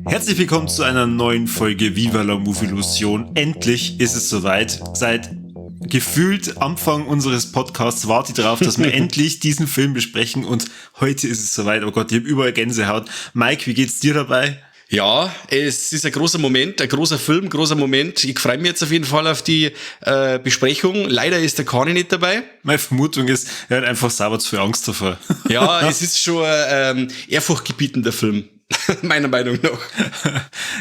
Herzlich willkommen zu einer neuen Folge Viva la Movilusion. Endlich ist es soweit. Seit gefühlt Anfang unseres Podcasts warte ich darauf, dass wir endlich diesen Film besprechen, und heute ist es soweit. Oh Gott, ich habe überall Gänsehaut. Mike, wie geht's dir dabei? Ja, es ist ein großer Moment, ein großer Film, großer Moment. Ich freue mich jetzt auf jeden Fall auf die Besprechung. Leider ist der Kani nicht dabei. Meine Vermutung ist, er hat einfach sauber zu viel Angst davor. Ja, es ist schon ein ehrfurchtgebietender Film, meiner Meinung nach.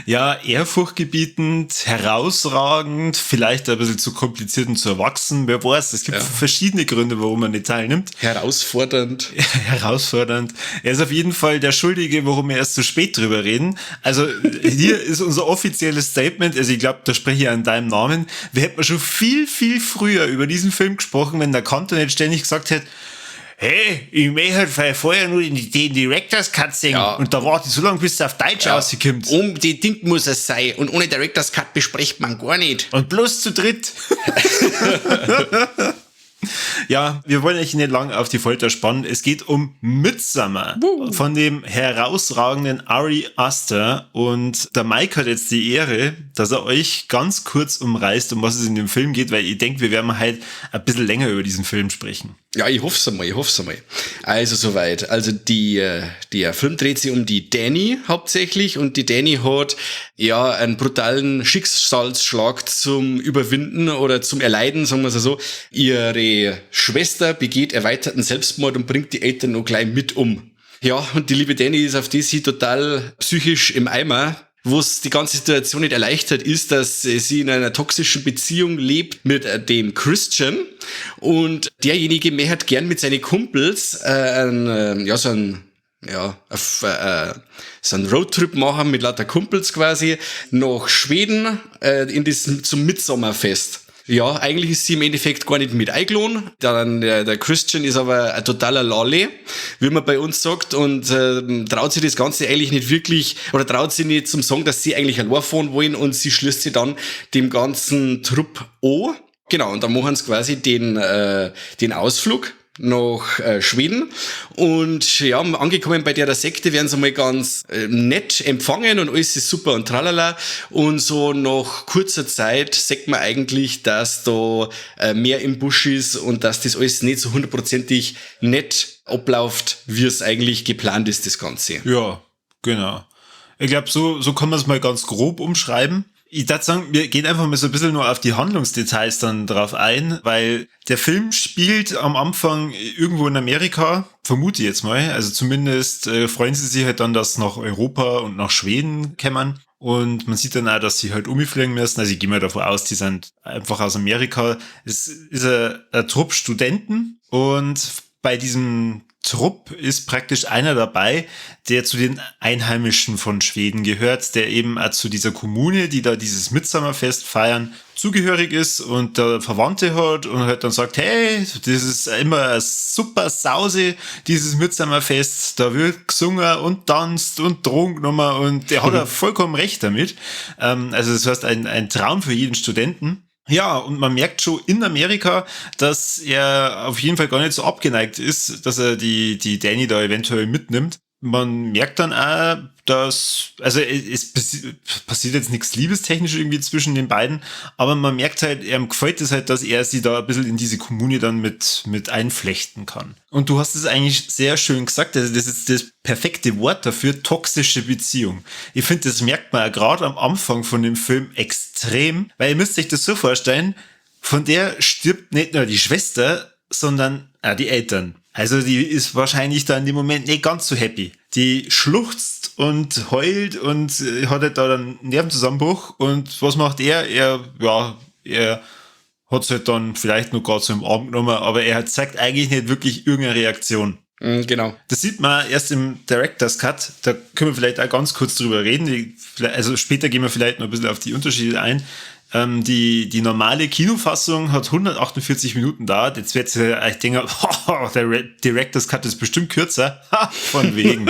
Ja, ehrfurchtgebietend, herausragend, vielleicht ein bisschen zu kompliziert und zu erwachsen. Wer weiß, es gibt verschiedene Gründe, warum man nicht teilnimmt. Herausfordernd. Herausfordernd. Er ist auf jeden Fall der Schuldige, warum wir erst zu spät drüber reden. Also hier ist unser offizielles Statement. Also ich glaube, da spreche ich an deinem Namen. Wir hätten schon viel, viel früher über diesen Film gesprochen, wenn der Kantor nicht ständig gesagt hätte, hey, ich möchte halt vorher nur den Director's Cut sehen. Ja. Und da warte ich so lange, bis es auf Deutsch rauskommt. Um die Ding muss es sein. Und ohne Director's Cut bespricht man gar nicht. Und bloß zu dritt. Ja, wir wollen euch nicht lang auf die Folter spannen. Es geht um Midsommar von dem herausragenden Ari Aster. Und der Mike hat jetzt die Ehre, dass er euch ganz kurz umreißt, um was es in dem Film geht, weil ich denke, wir werden halt ein bisschen länger über diesen Film sprechen. Ja, ich hoff's einmal, ich hoff's einmal. Also soweit. Also der Film dreht sich um die Dani hauptsächlich, und die Dani hat ja einen brutalen Schicksalsschlag zum Überwinden oder zum Erleiden, sagen wir's so. Ihre Schwester begeht erweiterten Selbstmord und bringt die Eltern noch gleich mit um. Ja, und die liebe Dani ist auf die sie total psychisch im Eimer. Wo's die ganze Situation nicht erleichtert, ist, dass sie in einer toxischen Beziehung lebt mit dem Christian, und derjenige möchte gern mit seinen Kumpels so einen Roadtrip machen mit lauter Kumpels quasi nach Schweden zum Mitsommerfest. Ja, eigentlich ist sie im Endeffekt gar nicht mit eingeladen. Dann der Christian ist aber ein totaler Lolli, wie man bei uns sagt, und traut sich das Ganze eigentlich nicht wirklich, oder traut sich nicht zum Sagen, dass sie eigentlich allein fahren wollen, und sie schließt sich dann dem ganzen Trupp an. Genau, und dann machen sie quasi den Ausflug nach Schweden, und ja, angekommen bei der Sekte werden sie mal ganz nett empfangen und alles ist super und tralala, und so nach kurzer Zeit sieht man eigentlich, dass da mehr im Busch ist und dass das alles nicht so hundertprozentig nett abläuft, wie es eigentlich geplant ist, das Ganze. Ja, genau. Ich glaub, so kann man's mal ganz grob umschreiben. Ich würd sagen, wir gehen einfach mal so ein bisschen nur auf die Handlungsdetails dann drauf ein, weil der Film spielt am Anfang irgendwo in Amerika, vermute ich jetzt mal. Also zumindest freuen sie sich halt dann, dass sie nach Europa und nach Schweden kommen. Und man sieht dann auch, dass sie halt umfliegen müssen. Also ich gehe mal davon aus, die sind einfach aus Amerika. Es ist ein Trupp Studenten, und bei diesem Trupp ist praktisch einer dabei, der zu den Einheimischen von Schweden gehört, der eben auch zu dieser Kommune, die da dieses Mitsommerfest feiern, zugehörig ist und da Verwandte hat und halt dann sagt, hey, das ist immer eine super Sause, dieses Mitsommerfest, da wird gesungen und tanzt und Drogen genommen, und der hat ja vollkommen recht damit. Also das heißt, ein Traum für jeden Studenten. Ja, und man merkt schon in Amerika, dass er auf jeden Fall gar nicht so abgeneigt ist, dass er die Dani da eventuell mitnimmt. Man merkt dann auch, dass, also es passiert jetzt nichts liebestechnisch irgendwie zwischen den beiden, aber man merkt halt, ihm gefällt es halt, dass er sie da ein bisschen in diese Kommune dann mit einflechten kann. Und du hast es eigentlich sehr schön gesagt, also das ist das perfekte Wort dafür, toxische Beziehung. Ich finde, das merkt man ja gerade am Anfang von dem Film extrem, weil ihr müsst euch das so vorstellen, von der stirbt nicht nur die Schwester, sondern auch die Eltern. Also die ist wahrscheinlich da in dem Moment nicht ganz so happy. Die schluchzt und heult und hat halt da dann einen Nervenzusammenbruch. Und was macht er? Er hat's halt dann vielleicht noch grad so im Arm genommen, aber er zeigt eigentlich nicht wirklich irgendeine Reaktion. Das sieht man erst im Director's Cut. Da können wir vielleicht auch ganz kurz drüber reden. Später gehen wir vielleicht noch ein bisschen auf die Unterschiede ein. Die normale Kinofassung hat 148 Minuten da. Jetzt wird ich denke, oh, der Director's Cut ist bestimmt kürzer. Von wegen.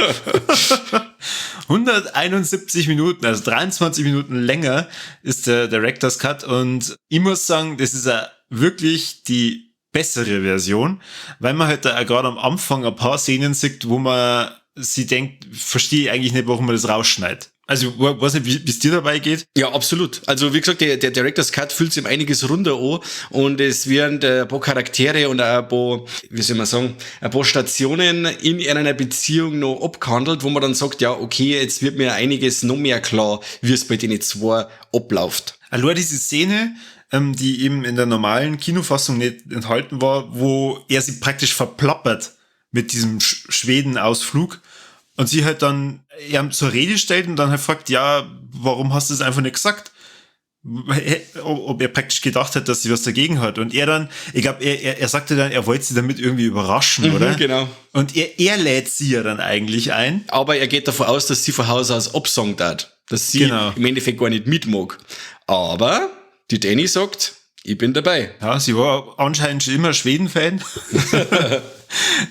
171 Minuten, also 23 Minuten länger ist der Director's Cut. Und ich muss sagen, das ist ja wirklich die bessere Version, weil man halt da gerade am Anfang ein paar Szenen sieht, wo man sie denkt, verstehe ich eigentlich nicht, warum man das rausschneidet. Also, weiß nicht, wie es dir dabei geht. Ja, absolut. Also, wie gesagt, der Director's Cut fühlt sich um einiges runder an und es werden ein paar Charaktere und auch ein paar, wie soll man sagen, ein paar Stationen in einer Beziehung noch abgehandelt, wo man dann sagt, ja, okay, jetzt wird mir einiges noch mehr klar, wie es bei denen zwei abläuft. Allein diese Szene, die eben in der normalen Kinofassung nicht enthalten war, wo er sie praktisch verplappert mit diesem Schweden-Ausflug. Und sie halt dann ihm zur Rede stellt und dann halt fragt, ja, warum hast du es einfach nicht gesagt? Ob er praktisch gedacht hat, dass sie was dagegen hat. Und er dann, ich glaube, er sagte dann, er wollte sie damit irgendwie überraschen, oder? Genau. Und er lädt sie ja dann eigentlich ein. Aber er geht davon aus, dass sie von Haus aus absagen hat. Dass sie im Endeffekt gar nicht mitmag. Aber die Dani sagt, ich bin dabei. Ja, sie war anscheinend schon immer Schweden-Fan.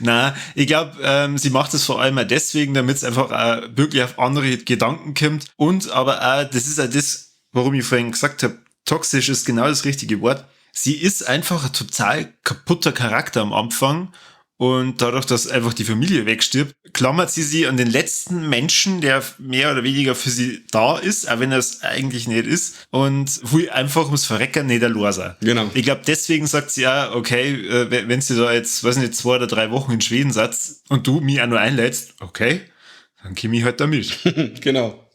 Na, ich glaube, sie macht es vor allem auch deswegen, damit es einfach auch wirklich auf andere Gedanken kommt. Und aber auch, das ist auch das, warum ich vorhin gesagt habe, toxisch ist genau das richtige Wort. Sie ist einfach ein total kaputter Charakter am Anfang. Und dadurch, dass einfach die Familie wegstirbt, klammert sie sich an den letzten Menschen, der mehr oder weniger für sie da ist, auch wenn er es eigentlich nicht ist, und will einfach ums Verrecken nicht allein sein. Genau. Ich glaub, deswegen sagt sie auch, okay, wenn sie da jetzt, weiß nicht, 2 oder 3 Wochen in Schweden sitzt und du mich auch nur einlädst, okay, dann komm ich halt da mit. Genau.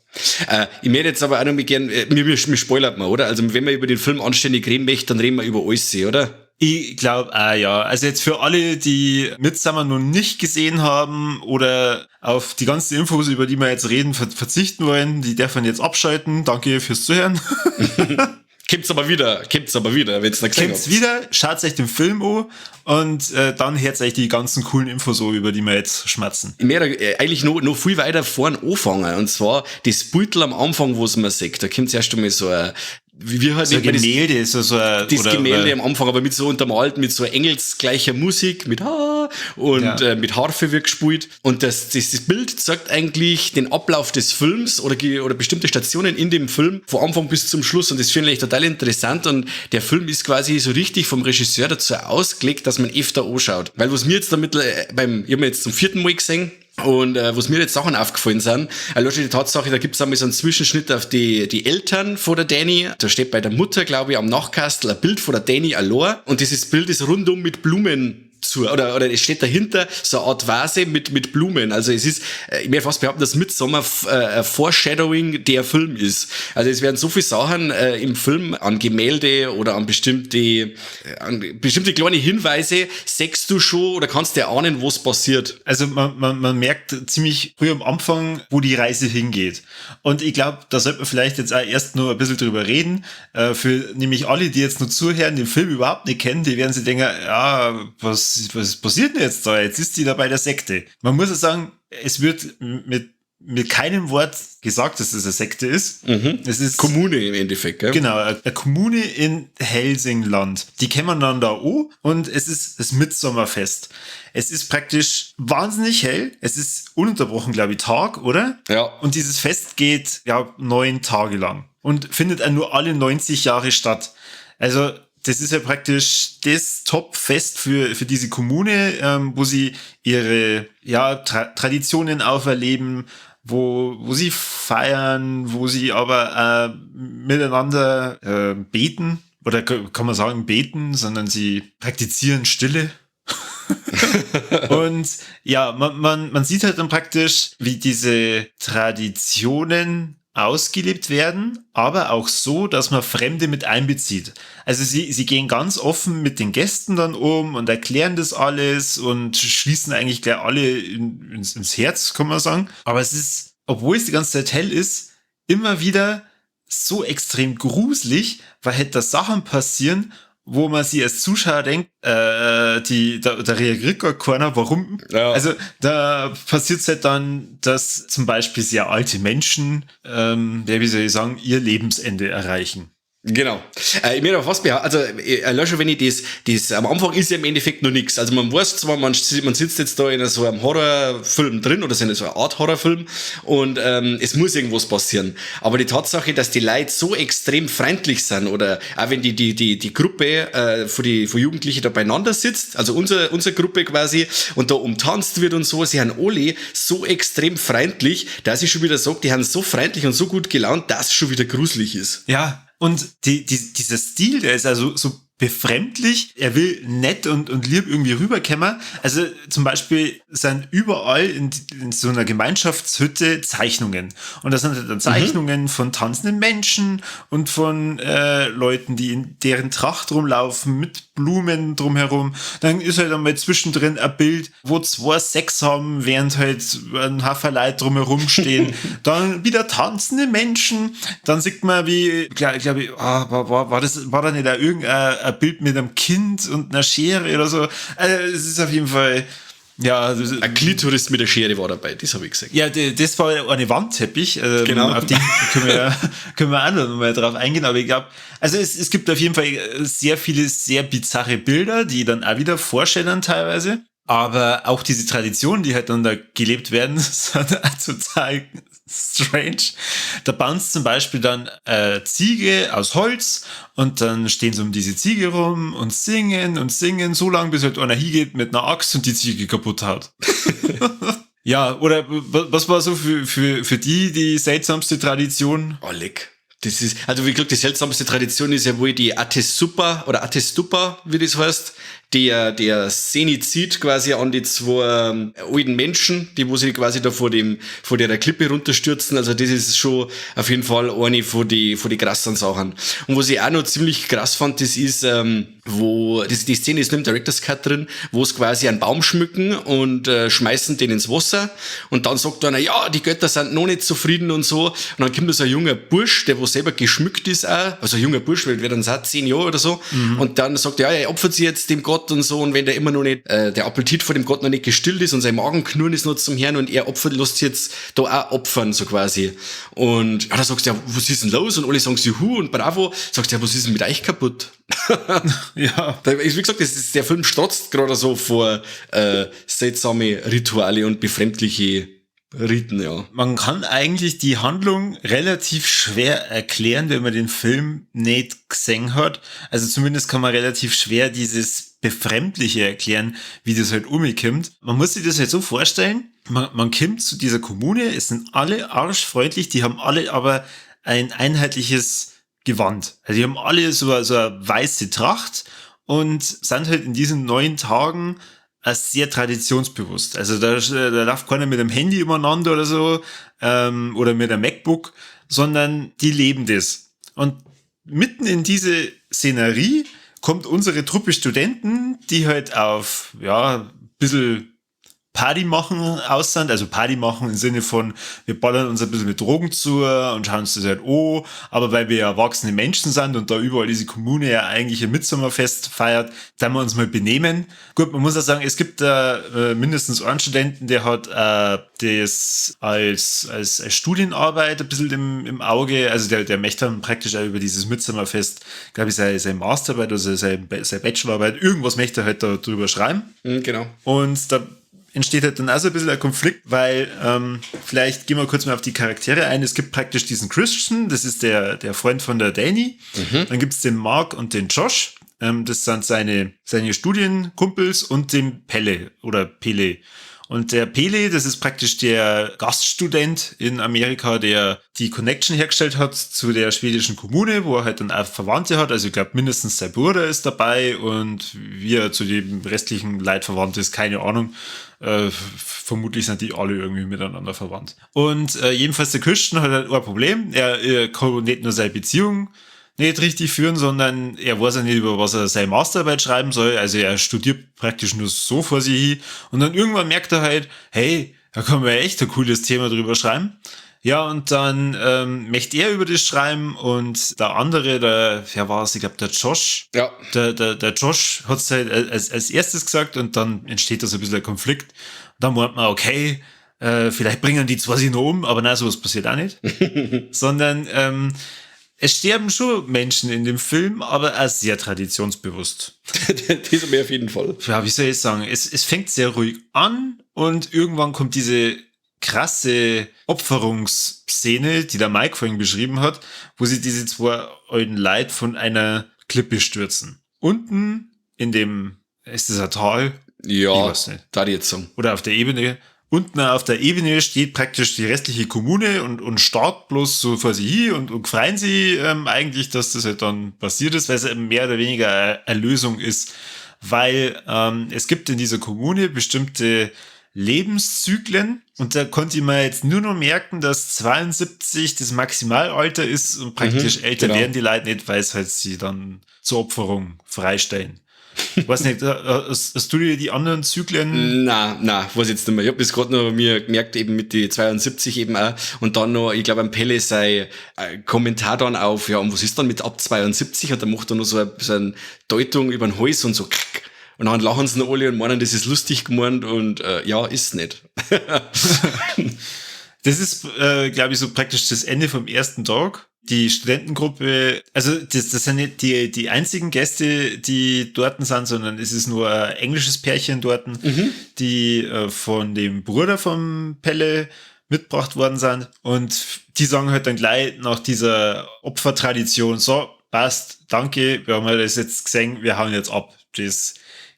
Ich möchte jetzt aber auch noch mal gern, mir spoilert man, oder? Also wenn man über den Film anständig reden möchte, dann reden wir über alles, oder? Ich glaub, ja. Also jetzt für alle, die Midsommar noch nicht gesehen haben oder auf die ganzen Infos, über die wir jetzt reden, verzichten wollen, die dürfen jetzt abschalten. Danke fürs Zuhören. Kommt's aber wieder, wenn's noch gesehen Kommt's habt. wieder, schaut euch den Film an und dann hört euch die ganzen coolen Infos an, über die wir jetzt schmatzen. Ich möchte eigentlich noch viel weiter vorn anfangen, und zwar das Beutel am Anfang, wo's man sieht. Da kommt erst einmal so ein, wie wir halt So ein nicht mehr das Gemälde, so, so ein, das oder, Gemälde oder am Anfang, aber mit so untermalt, mit so engelsgleicher Musik, mit Ha und, Ja. mit Harfe wird gespielt. Und das Bild zeigt eigentlich den Ablauf des Films oder bestimmte Stationen in dem Film von Anfang bis zum Schluss. Und das finde ich total interessant. Und der Film ist quasi so richtig vom Regisseur dazu ausgelegt, dass man öfter anschaut. Weil was mir jetzt damit beim, ich hab mir jetzt zum 4. Mal gesehen, und was mir jetzt Sachen aufgefallen sind, allein schon die Tatsache, da gibt's einmal so einen Zwischenschnitt auf die Eltern von der Dani. Da steht bei der Mutter, glaub ich, am Nachtkastel ein Bild von der Dani allein. Und dieses Bild ist rundum mit Blumen zu, oder es steht dahinter so eine Art Vase mit Blumen. Also es ist, ich möchte fast behaupten, dass Midsommar Foreshadowing der Film ist. Also es werden so viele Sachen im Film an Gemälde oder an bestimmte kleine Hinweise, siehst du schon oder kannst dir ahnen, was passiert. Also man merkt ziemlich früh am Anfang, wo die Reise hingeht. Und ich glaub, da sollte man vielleicht jetzt auch erst nur ein bisschen drüber reden. Für nämlich alle, die jetzt nur zuhören, den Film überhaupt nicht kennen, die werden sich denken, ja, was passiert denn jetzt da? Jetzt ist die da bei der Sekte. Man muss ja sagen, es wird mit keinem Wort gesagt, dass es eine Sekte ist. Es ist Kommune im Endeffekt, gell? Genau, eine Kommune in Helsingland. Die kennen wir dann da auch und es ist das Mitsommerfest. Es ist praktisch wahnsinnig hell. Es ist ununterbrochen, glaub ich, Tag, oder? Ja. Und dieses Fest geht, ja, 9 Tage lang und findet auch nur alle 90 Jahre statt. Also das ist ja praktisch das Top-Fest für diese Kommune, wo sie ihre, ja, Traditionen auferleben, wo sie feiern, wo sie aber miteinander beten, oder kann man sagen beten, sondern sie praktizieren Stille. Und ja, man sieht halt dann praktisch, wie diese Traditionen ausgelebt werden, aber auch so, dass man Fremde mit einbezieht. Also sie gehen ganz offen mit den Gästen dann um und erklären das alles und schließen eigentlich gleich alle ins Herz, kann man sagen. Aber es ist, obwohl es die ganze Zeit hell ist, immer wieder so extrem gruselig, weil halt da Sachen passieren, wo man sich als Zuschauer denkt, da reagiert gar keiner, warum? Also da passiert's halt dann, dass zum Beispiel sehr alte Menschen, ja, wie soll ich sagen, ihr Lebensende erreichen. Genau. Mir fast also allein schon, wenn ich das, am Anfang ist ja im Endeffekt noch nichts. Also man weiß zwar, man sitzt jetzt da in so einem Horrorfilm drin oder in so einer Art Horrorfilm und es muss irgendwas passieren. Aber die Tatsache, dass die Leute so extrem freundlich sind oder auch wenn die Gruppe von Jugendlichen da beieinander sitzt, also unsere Gruppe quasi, und da umtanzt wird und so, sie haben alle so extrem freundlich, dass ich schon wieder sage, die sind so freundlich und so gut gelaunt, dass es schon wieder gruselig ist. Ja. Und dieser Stil, der ist also so befremdlich. Er will nett und lieb irgendwie rüberkommen. Also zum Beispiel sind überall in so einer Gemeinschaftshütte Zeichnungen. Und das sind halt dann Zeichnungen von tanzenden Menschen und von Leuten, die in deren Tracht rumlaufen, mit Blumen drumherum. Dann ist halt einmal zwischendrin ein Bild, wo zwei Sex haben, während halt ein Haufen Leute drumherum stehen. Dann wieder tanzende Menschen. Dann sieht man, wie, glaube ich, war da nicht da irgendein ein Bild mit einem Kind und einer Schere oder so. Also, es ist auf jeden Fall, ja. Ein Klitoris mit der Schere war dabei, das habe ich gesagt. Ja, das war eine Wandteppich. Genau. Auf den können wir auch noch mal drauf eingehen, aber ich glaube, also es gibt auf jeden Fall sehr viele, sehr bizarre Bilder, die dann auch wieder vorstellen teilweise. Aber auch diese Traditionen, die halt dann da gelebt werden, sind auch total strange. Da bauen sie zum Beispiel dann Ziege aus Holz und dann stehen sie um diese Ziege rum und singen, so lange, bis halt einer hingeht mit einer Axt und die Ziege kaputt haut. Ja, oder was war so für die seltsamste Tradition? Oh, leck. Das ist, also wie gesagt, die seltsamste Tradition ist ja wohl die Ättestupa oder Ättestupa, wie das heißt, der Szenizid quasi an die zwei alten Menschen, die wo sie quasi da vor der Klippe runterstürzen. Also das ist schon auf jeden Fall eine von die krassen Sachen. Und was ich auch noch ziemlich krass fand, das ist, wo, die Szene ist nur im Director's Cut drin, wo es quasi einen Baum schmücken und schmeißen den ins Wasser und dann sagt einer, ja, die Götter sind noch nicht zufrieden und so. Und dann kommt da so ein junger Bursch, der wo selber geschmückt ist auch, also ein junger Bursch, weil wir dann sind 10 Jahre oder so, und dann sagt er, ja, er opfert sich jetzt dem Gott und so, und wenn der immer noch nicht, der Appetit vor dem Gott noch nicht gestillt ist und sein Magenknurren ist noch zum Herrn und er opfert, lässt sich jetzt da auch opfern, so quasi. Und ja, da sagst du, ja, was ist denn los? Und alle sagen sie, hu und bravo. Sagst du, ja, was ist denn mit euch kaputt? Ja. Da, wie gesagt, das ist, der Film strotzt gerade so vor seltsame Rituale und befremdliche Riten, ja. Man kann eigentlich die Handlung relativ schwer erklären, wenn man den Film nicht gesehen hat. Also zumindest kann man relativ schwer dieses Befremdliche erklären, wie das halt umkommt. Man muss sich das halt so vorstellen, man kommt zu dieser Kommune, es sind alle arschfreundlich, die haben alle aber ein einheitliches Gewand. Also die haben alle so eine weiße Tracht und sind halt in diesen 9 Tagen sehr traditionsbewusst. Also da läuft keiner mit dem Handy umeinander oder so, oder mit einem MacBook, sondern die leben das. Und mitten in diese Szenerie kommt unsere Truppe Studenten, die halt auf, ja, ein bisschen Party machen aus sind, also Party machen im Sinne von, wir ballern uns ein bisschen mit Drogen zu und schauen uns das halt an, aber weil wir ja erwachsene Menschen sind und da überall diese Kommune ja eigentlich ein Mitsommerfest feiert, dann wir uns mal benehmen. Gut, man muss auch sagen, es gibt da mindestens einen Studenten, der hat das als Studienarbeit ein bisschen im Auge, also der möchte dann praktisch auch über dieses Mitsommerfest, glaube ich, seine Masterarbeit oder seine Bachelorarbeit, irgendwas möchte er halt da drüber schreiben. Genau. Und da entsteht halt dann auch so ein bisschen ein Konflikt, weil vielleicht gehen wir kurz mal auf die Charaktere ein. Es gibt praktisch diesen Christian, das ist der Freund von der Dani. Mhm. Dann gibt's den Mark und den Josh. Das sind seine Studienkumpels und den Pelle oder Pele. Und der Pele, das ist praktisch der Gaststudent in Amerika, der die Connection hergestellt hat zu der schwedischen Kommune, wo er halt dann auch Verwandte hat. Also ich glaube, mindestens sein Bruder ist dabei und wie er zu dem restlichen Leid verwandt ist, keine Ahnung. Vermutlich sind die alle irgendwie miteinander verwandt. Und jedenfalls der Christian hat halt ein Problem. Er kann nicht nur seine Beziehung nicht richtig führen, sondern er weiß ja nicht, über was er seine Masterarbeit schreiben soll. Also er studiert praktisch nur so vor sich hin. Und dann irgendwann merkt er halt, hey, da kann man ja echt ein cooles Thema drüber schreiben. Ja, und dann möchte er über das schreiben und der andere, wer war es? Ich glaube, der Josh. Ja. Der Josh hat es halt als erstes gesagt und dann entsteht da so ein bisschen ein Konflikt. Und dann meint man, okay, vielleicht bringen die zwar sich noch um, aber nein, sowas passiert auch nicht. Sondern Es sterben schon Menschen in dem Film, aber auch sehr traditionsbewusst. Das mir auf jeden Fall. Ja, wie soll ich sagen? Es fängt sehr ruhig an und irgendwann kommt diese krasse Opferungsszene, die der Mike vorhin beschrieben hat, wo sie diese zwei alten Leute von einer Klippe stürzen. Unten in dem, ist das ein Tal? Ja, ich weiß nicht. Da jetzt sagen. Oder auf der Ebene. Unten auf der Ebene steht praktisch die restliche Kommune und starrt bloß so vor sich hin und freuen sie eigentlich, dass das halt dann passiert ist, weil es eben mehr oder weniger eine Lösung ist. Weil es gibt in dieser Kommune bestimmte Lebenszyklen und da konnte ich mir jetzt nur noch merken, dass 72 das Maximalalter ist und praktisch älter werden die Leute nicht, weil es halt sie dann zur Opferung freistellen. Ich weiß nicht, hast du dir die anderen Zyklen? Na, weiß jetzt nicht mehr. Ich hab das gerade noch mir gemerkt, eben mit die 72 eben auch. Und dann noch, ich glaube, am Pelle sei Kommentar dann auf, ja, und was ist dann mit ab 72? Und dann macht er noch so eine Deutung über den Hals und so. Und dann lachen sie noch alle und meinen, das ist lustig gemeint und ja, ist nicht. Das ist, glaube ich, so praktisch das Ende vom ersten Tag. Die Studentengruppe, also das sind nicht die einzigen Gäste, die dort sind, sondern es ist nur ein englisches Pärchen dort, die von dem Bruder vom Pelle mitgebracht worden sind. Und die sagen halt dann gleich nach dieser Opfertradition, so, passt, danke, wir haben das jetzt gesehen, wir hauen jetzt ab. Das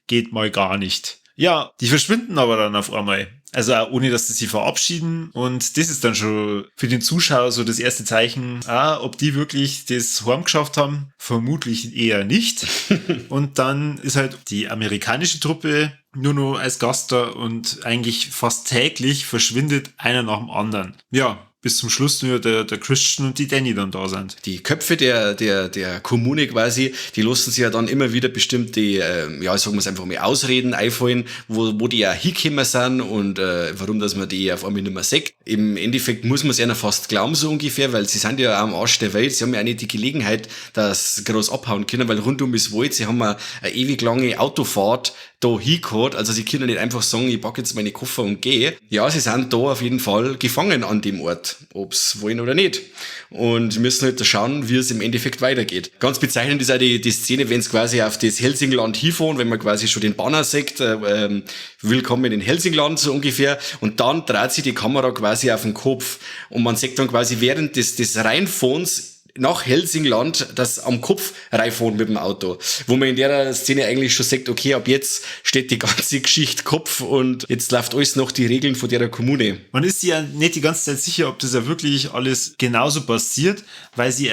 geht mal gar nicht. Ja, die verschwinden aber dann auf einmal. Also auch ohne, dass sie sich verabschieden. Und das ist dann schon für den Zuschauer so das erste Zeichen, ob die wirklich das heim geschafft haben, vermutlich eher nicht. Und dann ist halt die amerikanische Truppe nur noch als Gast da und eigentlich fast täglich verschwindet einer nach dem anderen. Ja, bis zum Schluss nur der Christian und die Danny dann da sind. Die Köpfe der Kommune quasi, die lassen sich ja dann immer wieder bestimmte, ja, sagen wir es einfach mal, Ausreden einfallen, wo die ja hingekommen sind und warum, dass man die auf einmal nicht mehr sieht. Im Endeffekt muss man es ihnen fast glauben, so ungefähr, weil sie sind ja am Arsch der Welt, sie haben ja auch nicht die Gelegenheit, dass sie groß abhauen können, weil rundum ist Wald, sie haben eine ewig lange Autofahrt da hingehauen, also sie können nicht einfach sagen, ich packe jetzt meine Koffer und gehe. Ja, sie sind da auf jeden Fall gefangen an dem Ort, ob's wollen oder nicht. Und müssen halt schauen, wie es im Endeffekt weitergeht. Ganz bezeichnend ist auch die Szene, wenn's quasi auf das Hälsingland hinfahren, wenn man quasi schon den Banner sieht, willkommen in Hälsingland, so ungefähr. Und dann dreht sich die Kamera quasi auf den Kopf. Und man sieht dann quasi während des Reinfahrens nach Hälsingland, das am Kopf reinfahren mit dem Auto. Wo man in der Szene eigentlich schon sagt, okay, ab jetzt steht die ganze Geschichte Kopf und jetzt läuft alles nach die Regeln von der Kommune. Man ist sich ja nicht die ganze Zeit sicher, ob das ja wirklich alles genauso passiert, weil sie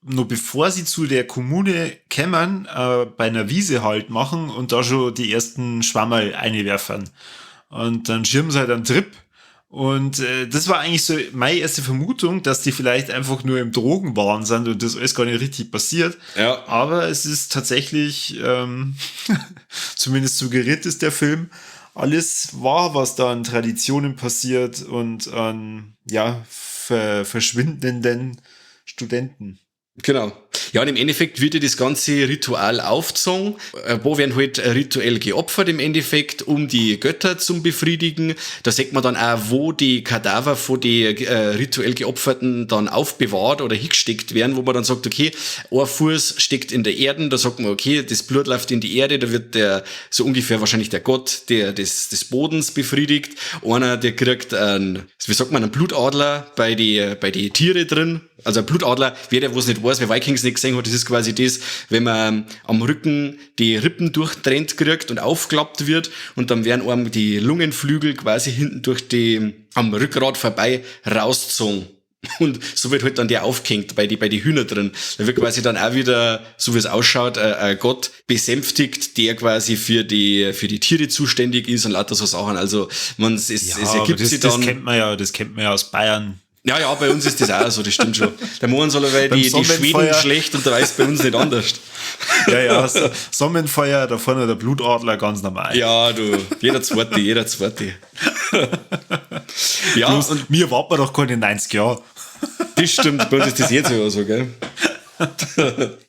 nur bevor sie zu der Kommune kämen, bei einer Wiese halt machen und da schon die ersten Schwammerl einwerfen. Und dann schirmen sie halt einen Trip. Und das war eigentlich so meine erste Vermutung, dass die vielleicht einfach nur im Drogenwahn sind und das alles gar nicht richtig passiert. Ja. Aber es ist tatsächlich, zumindest suggeriert ist der Film, alles wahr, was da an Traditionen passiert und an, ja, verschwindenden Studenten. Genau. Ja, und im Endeffekt wird ja das ganze Ritual aufgezogen. Wo werden halt rituell geopfert im Endeffekt, um die Götter zum befriedigen. Da sieht man dann auch, wo die Kadaver von die rituell Geopferten dann aufbewahrt oder hingesteckt werden, wo man dann sagt, okay, ein Fuß steckt in der Erde, da sagt man, okay, das Blut läuft in die Erde, da wird der so ungefähr wahrscheinlich der Gott, der des Bodens befriedigt. Einer, der kriegt einen, wie sagt man, einen Blutadler bei die Tiere drin. Also ein Blutadler, wer der was nicht weiß, wer Vikings nicht gesehen hat, das ist quasi das, wenn man am Rücken die Rippen durchtrennt kriegt und aufgeklappt wird und dann werden einem die Lungenflügel quasi hinten durch die, am Rückgrat vorbei rausgezogen. Und so wird halt dann der aufgehängt bei die Hühner drin. Da wird quasi dann auch wieder, so wie es ausschaut, ein Gott besänftigt, der quasi für die Tiere zuständig ist und lauter so Sachen. Also man, es ergibt sich dann. Das kennt man ja aus Bayern. Ja, ja, bei uns ist das auch so, das stimmt schon. Der Mohren soll aber die Schweden schlecht und der weiß bei uns nicht anders. Ja, ja, Sonnenfeuer, da vorne der Blutadler, ganz normal. Ja, du, jeder Zweite. Ja, bloß, und mir warten wir doch keine 90 Jahre. Das stimmt, bei uns ist das jetzt ja so, gell?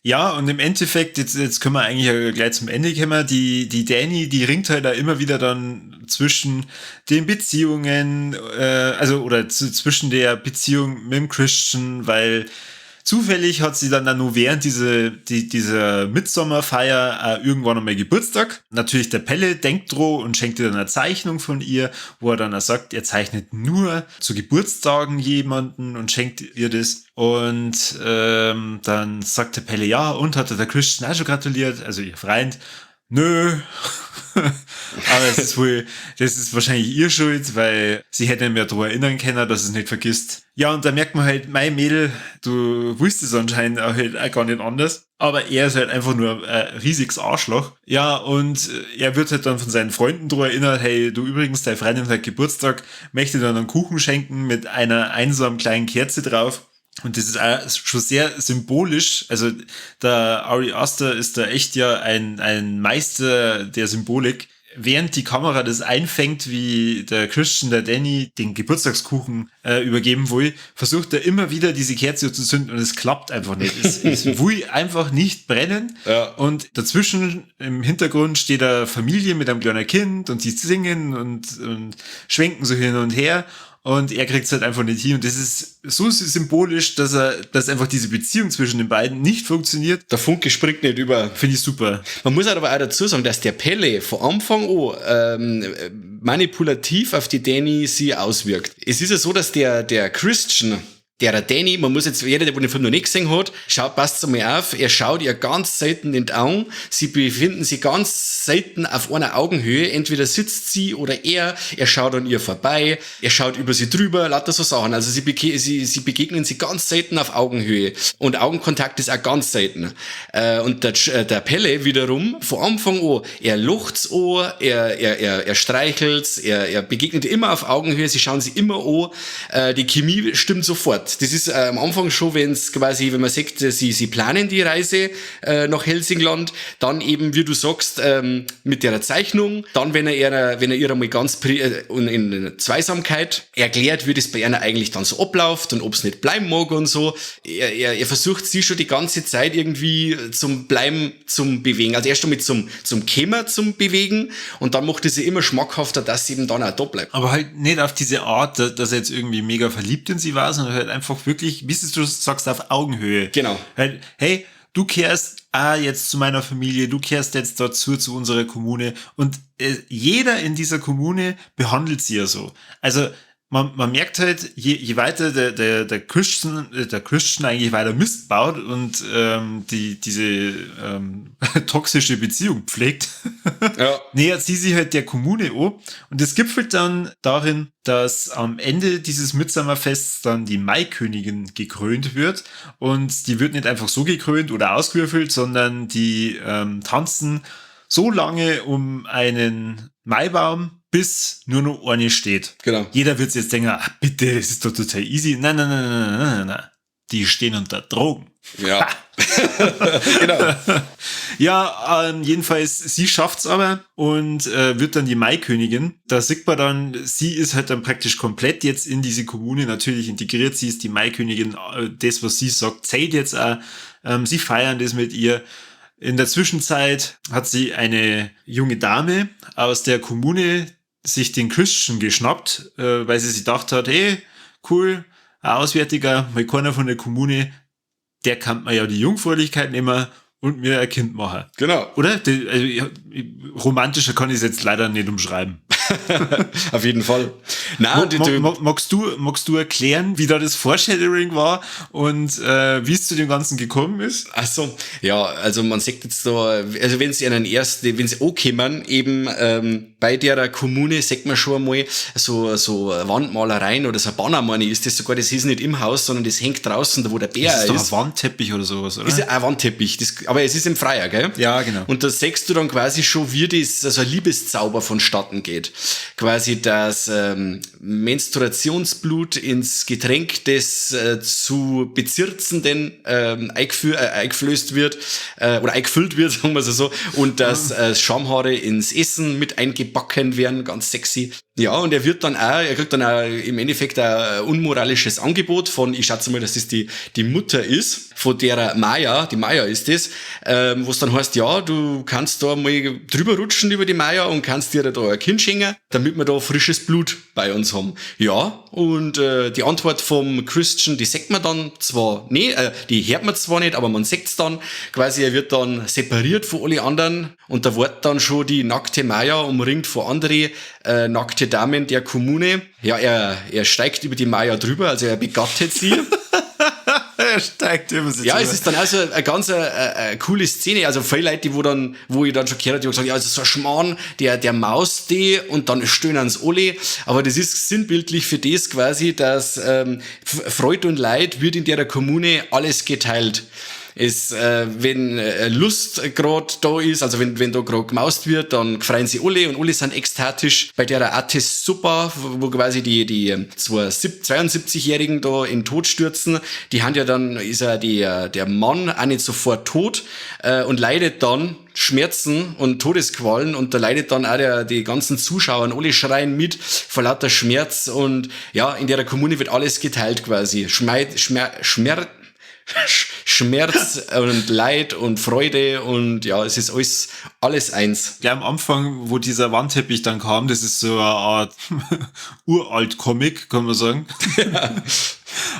Ja, und im Endeffekt, jetzt können wir eigentlich gleich zum Ende kommen, die Dani, die ringt halt da immer wieder dann zwischen den Beziehungen, zwischen der Beziehung mit dem Christian, weil Zufällig hat sie dann nur während dieser Mitsommerfeier irgendwann einmal Geburtstag. Natürlich der Pelle denkt droh und schenkt ihr dann eine Zeichnung von ihr, wo er dann auch sagt, er zeichnet nur zu Geburtstagen jemanden und schenkt ihr das. Und dann sagt der Pelle, ja, und hat der Christian auch schon gratuliert, also ihr Freund. Nö. Aber es ist wohl, das ist wahrscheinlich ihr Schuld, weil sie hätte mehr daran erinnern können, dass es nicht vergisst. Ja, und da merkt man halt, mein Mädel, du wusstest anscheinend auch halt auch gar nicht anders. Aber er ist halt einfach nur ein riesiges Arschloch. Ja, und er wird halt dann von seinen Freunden daran erinnert, hey, du übrigens, deine Freundin hat Geburtstag, möchte dann einen Kuchen schenken mit einer einsamen kleinen Kerze drauf. Und das ist auch schon sehr symbolisch. Also der Ari Aster ist da echt ja ein Meister der Symbolik. Während die Kamera das einfängt, wie der Christian, der Danny, den Geburtstagskuchen übergeben will, versucht er immer wieder diese Kerze zu zünden und es klappt einfach nicht. Es will einfach nicht brennen. Ja. Und dazwischen im Hintergrund steht eine Familie mit einem kleinen Kind und die singen und schwenken so hin und her. Und er kriegt's halt einfach nicht hin. Und das ist so symbolisch, dass einfach diese Beziehung zwischen den beiden nicht funktioniert. Der Funke springt nicht über. Finde ich super. Man muss halt aber auch dazu sagen, dass der Pelle von Anfang an manipulativ auf die Danny sie auswirkt. Es ist ja so, dass der Christian, der Danny, man muss jetzt, jeder, der den Film noch nicht gesehen hat, schaut, passt einmal auf, er schaut ihr ganz selten in die Augen, sie befinden sich ganz selten auf einer Augenhöhe, entweder sitzt sie oder er schaut an ihr vorbei, er schaut über sie drüber, lauter so Sachen, also sie begegnen sich ganz selten auf Augenhöhe und Augenkontakt ist auch ganz selten. Und der Pelle wiederum, von Anfang an, er lacht's an, er streichelt's, er begegnet immer auf Augenhöhe, sie schauen sich immer an, die Chemie stimmt sofort. Das ist am Anfang schon, wenn man sieht, sie planen die Reise nach Hälsingland, dann eben, wie du sagst, mit der Zeichnung, dann, wenn er ihr einmal ganz in Zweisamkeit erklärt, wie das bei einer eigentlich dann so abläuft und ob's nicht bleiben mag und so. Er versucht sie schon die ganze Zeit irgendwie zum Bleiben zum Bewegen. Also erst einmal zum Kämmer zum Bewegen und dann macht es sie immer schmackhafter, dass sie eben dann auch da bleibt. Aber halt nicht auf diese Art, dass er jetzt irgendwie mega verliebt in sie war, sondern halt einfach wirklich, wie du sagst, auf Augenhöhe. Genau. Halt, hey, du kehrst jetzt zu meiner Familie, du kehrst jetzt dazu zu unserer Kommune und jeder in dieser Kommune behandelt sie ja so. Also man merkt halt, je weiter der Christian eigentlich weiter Mist baut und diese toxische Beziehung pflegt, ja. Nähert sie sich halt der Kommune an. Und das gipfelt dann darin, dass am Ende dieses Mitsommerfests dann die Maikönigin gekrönt wird. Und die wird nicht einfach so gekrönt oder ausgewürfelt, sondern die tanzen so lange um einen Maibaum, bis nur noch eine steht. Genau. Jeder wird jetzt denken, ach bitte, das ist doch total easy. Nein, nein, nein, nein, nein, nein. Die stehen unter Drogen. Ja. Genau. Ja, jedenfalls, sie schafft's aber und wird dann die Maikönigin. Da sieht man dann, sie ist halt dann praktisch komplett jetzt in diese Kommune natürlich integriert. Sie ist die Maikönigin. Das, was sie sagt, zählt jetzt auch. Sie feiern das mit ihr. In der Zwischenzeit hat sie eine junge Dame aus der Kommune sich den Christian geschnappt, weil sie sich gedacht hat, hey, cool, ein Auswärtiger, mal keiner von der Kommune, der kann mir ja die Jungfräulichkeit nehmen und mir ein Kind machen. Genau. Oder? Also, romantischer kann ich es jetzt leider nicht umschreiben. Auf jeden Fall. Na, magst du erklären, wie da das Foreshadowing war und wie es zu dem Ganzen gekommen ist? Ach so, ja, also man sieht jetzt da, also wenn sie einen ersten, wenn sie ankommen, eben bei der Kommune, sieht man schon einmal so Wandmalereien oder so Banner, meine ich, ist das sogar, das ist nicht im Haus, sondern das hängt draußen, da wo der Bär ist. Das ist doch ein Wandteppich oder sowas, oder? Ist ja ein Wandteppich, das, aber es ist im Freier, gell? Ja, genau. Und da siehst du dann quasi schon, wie das, also ein Liebeszauber vonstatten geht. Quasi das Menstruationsblut ins Getränk des zu Bezirzenden eingeflößt wird oder eingefüllt wird, sagen wir es so, und dass Schamhaare ins Essen mit eingebacken werden, ganz sexy. Ja, und er wird dann auch, er kriegt dann auch im Endeffekt ein unmoralisches Angebot von, ich schätze mal, dass das die Mutter ist, von der Maya, die Maya ist das, wo es dann heißt, ja, du kannst da mal drüber rutschen über die Maya und kannst dir da ein Kind schenken, damit wir da frisches Blut bei uns haben. Ja, und die Antwort vom Christian, die sagt man dann zwar, nee, die hört man zwar nicht, aber man sieht's dann, quasi, er wird dann separiert von alle anderen und da wird dann schon die nackte Maya umringt von anderen nackte Damen der Kommune. Ja, er steigt über die Maya drüber, also er begattet sie. Er steigt über sie Ja, drüber. Es ist dann also eine ganz eine coole Szene. Also viele Leute, wo ich dann schon gehört habe, die haben gesagt, ja, also so ein Schmarrn, der maust die und dann stöhnen sie alle. Aber das ist sinnbildlich für das quasi, dass Freud und Leid wird in der Kommune alles geteilt. Es, wenn Lust grad da ist, also wenn da grad gemaust wird, dann freuen sie alle und alle sind ekstatisch. Bei der Artis Super, wo quasi die 72-Jährigen da in den Tod stürzen, die haben ja dann, ist ja der Mann auch nicht sofort tot und leidet dann Schmerzen und Todesqualen und da leidet dann auch die ganzen Zuschauer und alle schreien mit vor lauter Schmerz und ja, in der Kommune wird alles geteilt quasi. Schmerz und Leid und Freude und ja, es ist alles eins. Gleich am Anfang, wo dieser Wandteppich dann kam, das ist so eine Art Uralt-Comic, kann man sagen. Ja.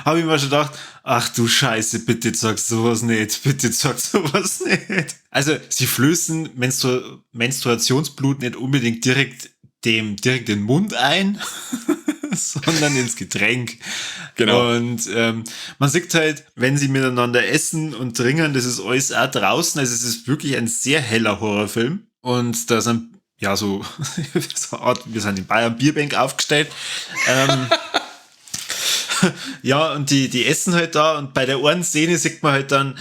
Habe ich mir schon gedacht, ach du Scheiße, bitte sag sowas nicht, bitte sag sowas nicht. Also, sie flößen Menstruationsblut nicht unbedingt direkt den Mund ein, sondern ins Getränk. Genau. Und man sieht halt, wenn sie miteinander essen und trinken, das ist alles auch draußen. Also es ist wirklich ein sehr heller Horrorfilm. Und da sind, ja, so, so eine Art, wir sind in Bayern Bierbank aufgestellt. Ja, und die essen halt da und bei der einen Szene sieht man halt dann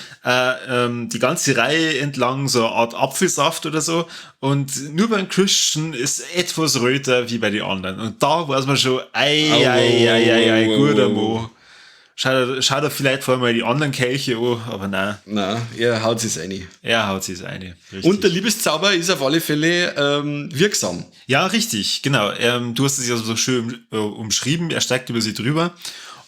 die ganze Reihe entlang so eine Art Apfelsaft oder so und nur beim Christian ist etwas röter wie bei den anderen und da weiß man schon, ei, ei, ei, ei, ei, guter Mo. Schaut er vielleicht vorher mal die anderen Kelche an, aber nein. Nein, er haut sich's rein. Er haut sich's rein. Richtig. Und der Liebeszauber ist auf alle Fälle wirksam. Ja, richtig, genau. Du hast es ja so schön umschrieben, er steigt über sie drüber.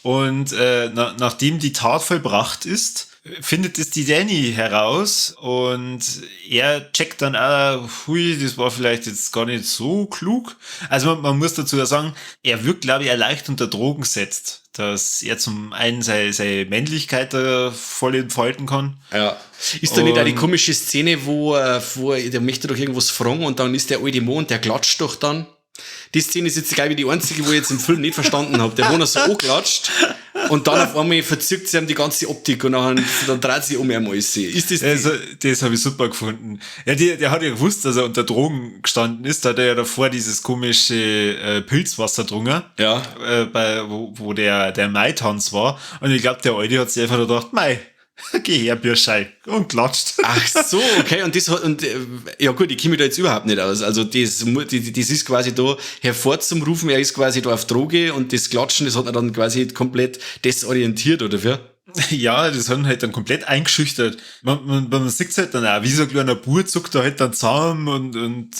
Und nachdem die Tat vollbracht ist, findet es die Dani heraus und er checkt dann auch, hui, das war vielleicht jetzt gar nicht so klug. Also man muss dazu ja sagen, er wirkt, glaube ich, leicht unter Drogen gesetzt, dass er zum einen seine Männlichkeit da voll entfalten kann. Ja. Ist da nicht auch die komische Szene, wo der möchte doch irgendwas fragen und dann ist der alte Mo und der klatscht doch dann? Die Szene ist jetzt, glaube ich, die einzige, wo ich jetzt im Film nicht verstanden habe. Der, wo er so anklatscht und dann auf einmal verzirkt sich ihm die ganze Optik und dann dreht sich um ihn alles. Ist das also, das habe ich super gefunden. Ja, der hat ja gewusst, dass er unter Drogen gestanden ist. Da hat er ja davor dieses komische Pilzwasser getrunken. Ja. Wo der Maitanz war. Und ich glaube, der Alte hat sich einfach gedacht, Mei, geh her, Bierschei, und klatscht. Ach so, okay, und das hat, und, ja gut, ich komme mich da jetzt überhaupt nicht aus. Also das ist quasi da hervorzurufen, er ist quasi da auf Droge und das Klatschen, das hat er dann quasi komplett desorientiert, oder wie? Ja, das hat ihn halt dann komplett eingeschüchtert. Man sieht's halt dann auch, wie so ein kleiner Bub zuckt da halt dann zusammen und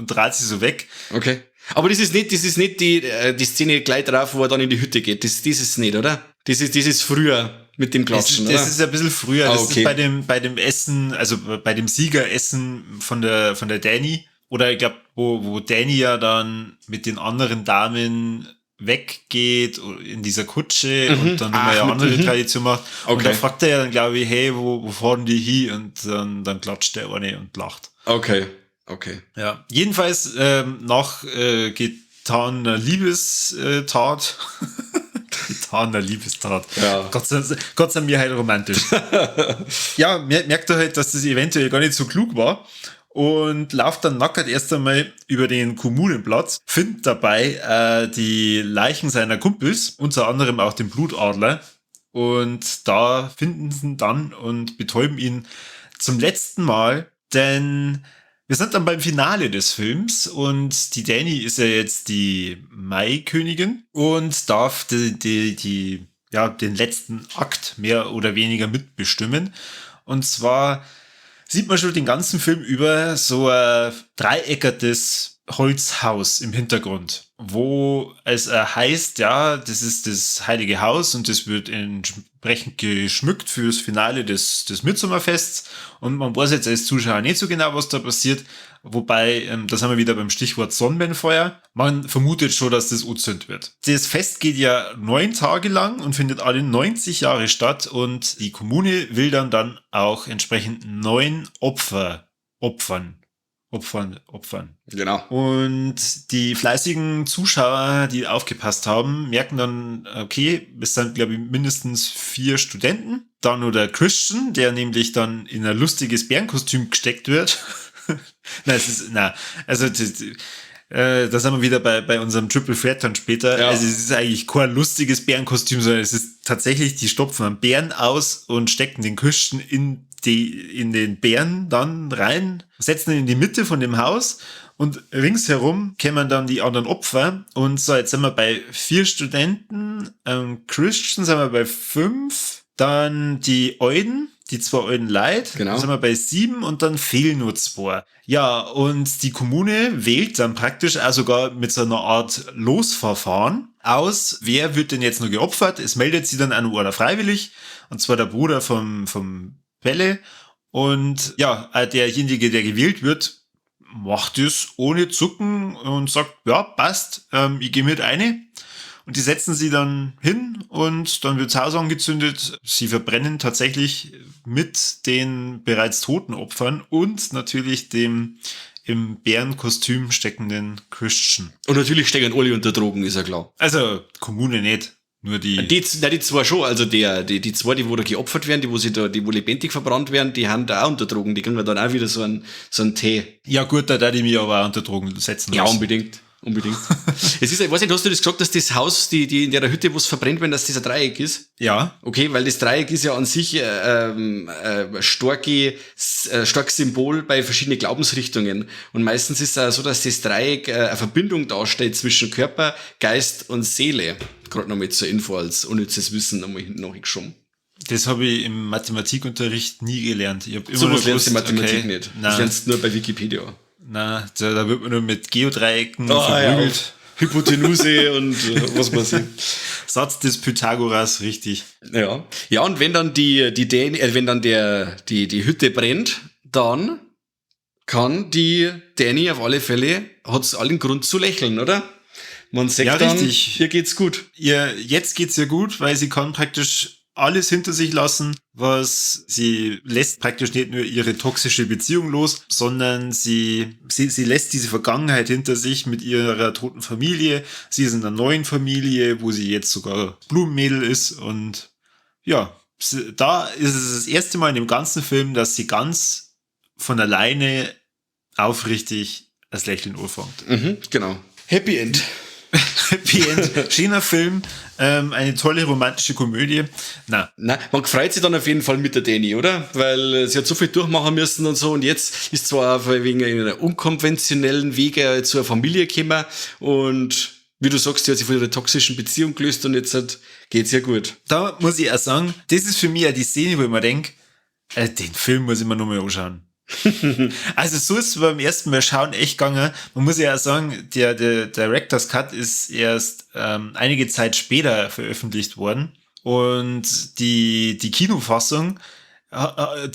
dreht sich so weg. Okay. Aber das ist nicht die Szene gleich drauf, wo er dann in die Hütte geht. Das ist nicht, oder? Das ist früher. Mit dem Klatschen, das ist ein bisschen früher. Das okay. Ist bei dem Essen, also bei dem Siegeressen von der Dani. Oder ich glaube, wo Dani ja dann mit den anderen Damen weggeht in dieser Kutsche und dann nochmal eine andere Tradition macht. Okay. Und da fragt er ja dann, glaube ich, hey, wo fahren die hin? Und dann klatscht der eine und lacht. Okay, okay. Ja, jedenfalls nach getaner Liebestat. Getaner Liebestat. Ja. Gott sei mir halt romantisch. Ja, merkt er halt, dass das eventuell gar nicht so klug war und lauft dann nackert erst einmal über den Kommunenplatz, findet dabei die Leichen seiner Kumpels, unter anderem auch den Blutadler. Und da finden sie ihn dann und betäuben ihn zum letzten Mal, denn wir sind dann beim Finale des Films und die Dani ist ja jetzt die Maikönigin und darf den letzten Akt mehr oder weniger mitbestimmen. Und zwar sieht man schon den ganzen Film über so ein dreieckertes Holzhaus im Hintergrund, wo es heißt, ja, das ist das heilige Haus und das wird entsprechend geschmückt fürs Finale des Mitsommerfests und man weiß jetzt als Zuschauer nicht so genau, was da passiert, wobei, da sind wir wieder beim Stichwort Sonnenfeuer, man vermutet schon, dass das angezündet wird. Das Fest geht ja 9 Tage lang und findet alle 90 Jahre statt und die Kommune will dann auch entsprechend 9 Opfer opfern. Opfern, opfern. Genau. Und die fleißigen Zuschauer, die aufgepasst haben, merken dann, okay, es sind, glaube ich, mindestens 4 Studenten. Dann nur der Christian, der nämlich dann in ein lustiges Bärenkostüm gesteckt wird. Nein, es ist, na, also, das, da sind wir wieder bei unserem Triple Threat dann später. Ja. Also es ist eigentlich kein lustiges Bärenkostüm, sondern es ist tatsächlich, die stopfen einen Bären aus und stecken den Christian in den Bären dann rein, setzen ihn in die Mitte von dem Haus und ringsherum kämen dann die anderen Opfer. Und so, jetzt sind wir bei 4 Studenten, Christian sind wir bei 5, dann die Euden, die 2 Euden Leid, dann sind wir bei 7 und dann fehlen nur 2. Ja, und die Kommune wählt dann praktisch auch sogar mit so einer Art Losverfahren aus, wer wird denn jetzt noch geopfert? Es meldet sich dann auch noch einer freiwillig, und zwar der Bruder vom Pelle. Und ja, derjenige, der gewählt wird, macht es ohne Zucken und sagt, ja, passt, ich geh mit eine. Und die setzen sie dann hin und dann wird das Haus angezündet. Sie verbrennen tatsächlich mit den bereits toten Opfern und natürlich dem im Bärenkostüm steckenden Christian. Und natürlich stecken alle unter Drogen, ist ja klar. Also Kommune nicht. Nur die. Die, nein, die zwei schon, also der, die, die zwei, die wo da geopfert werden, die wo sie da, die wo lebendig verbrannt werden, die haben da auch unter Drogen, die kriegen wir dann auch wieder so einen Tee. Ja gut, da darf ich mich aber auch unter Drogen setzen Ja, lassen. unbedingt. Unbedingt. Es ist, ich weiß nicht, hast du das gesagt, dass das Haus, die in der Hütte, wo es verbrennt wird, dass das ein Dreieck ist? Ja. Okay, weil das Dreieck ist ja an sich starkes Symbol bei verschiedenen Glaubensrichtungen. Und meistens ist es auch so, dass das Dreieck eine Verbindung darstellt zwischen Körper, Geist und Seele. Gerade noch mit zur Info als unnützes Wissen nochmal hinten nachgeschoben. Das habe ich im Mathematikunterricht nie gelernt. Ich hab immer So nur was lernst du gewusst, Mathematik okay, nicht. Nein. Das lernst du nur bei Wikipedia. Na, da wird man nur mit Geodreiecken Oh, verprügelt. Ja. Hypotenuse und was weiß ich. Satz des Pythagoras, richtig. Ja. Ja, und wenn dann die, die Dän- wenn dann der, die, die Hütte brennt, dann kann die Dani auf alle Fälle, hat's allen Grund zu lächeln, oder? Man sagt Ja, dann, richtig. ihr geht's gut. Ihr, jetzt geht's ihr gut, weil sie kann praktisch alles hinter sich lassen, was sie lässt praktisch nicht nur ihre toxische Beziehung los, sondern sie lässt diese Vergangenheit hinter sich mit ihrer toten Familie. Sie ist in einer neuen Familie, wo sie jetzt sogar Blumenmädel ist und ja, da ist es das erste Mal in dem ganzen Film, dass sie ganz von alleine aufrichtig das Lächeln anfängt. Genau. Happy End. Happy End. Schöner Film, eine tolle romantische Komödie. Na. Na, man freut sich dann auf jeden Fall mit der Dani, oder? Weil sie hat so viel durchmachen müssen und so und jetzt ist zwar wegen einer unkonventionellen Wege zur Familie gekommen und wie du sagst, sie hat sich von ihrer toxischen Beziehung gelöst und jetzt geht's ihr gut. Da muss ich auch sagen, das ist für mich ja die Szene, wo ich mir denk, den Film muss ich mir nochmal anschauen. Also so ist es beim ersten Mal schauen echt gegangen. Man muss ja auch sagen, der Director's Cut ist erst einige Zeit später veröffentlicht worden. Und die Kinofassung,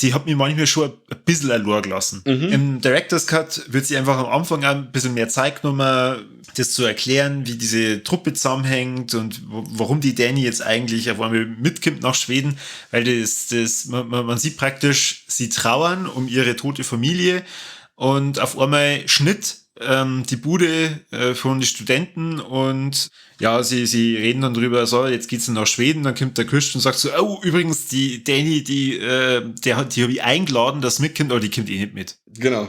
die hat mir manchmal schon ein bisschen allein gelassen. Im Director's Cut wird sich einfach am Anfang ein bisschen mehr Zeit genommen, das zu erklären, wie diese Truppe zusammenhängt und warum die Dani jetzt eigentlich auf einmal mitkommt nach Schweden, weil man sieht praktisch, sie trauern um ihre tote Familie und auf einmal Schnitt die Bude von den Studenten und ja, sie reden dann drüber, so, jetzt geht's dann nach Schweden, dann kommt der Christian und sagt so, oh, übrigens, die Dani, die hab ich eingeladen, dass mitkommt, aber die kommt eh nicht mit.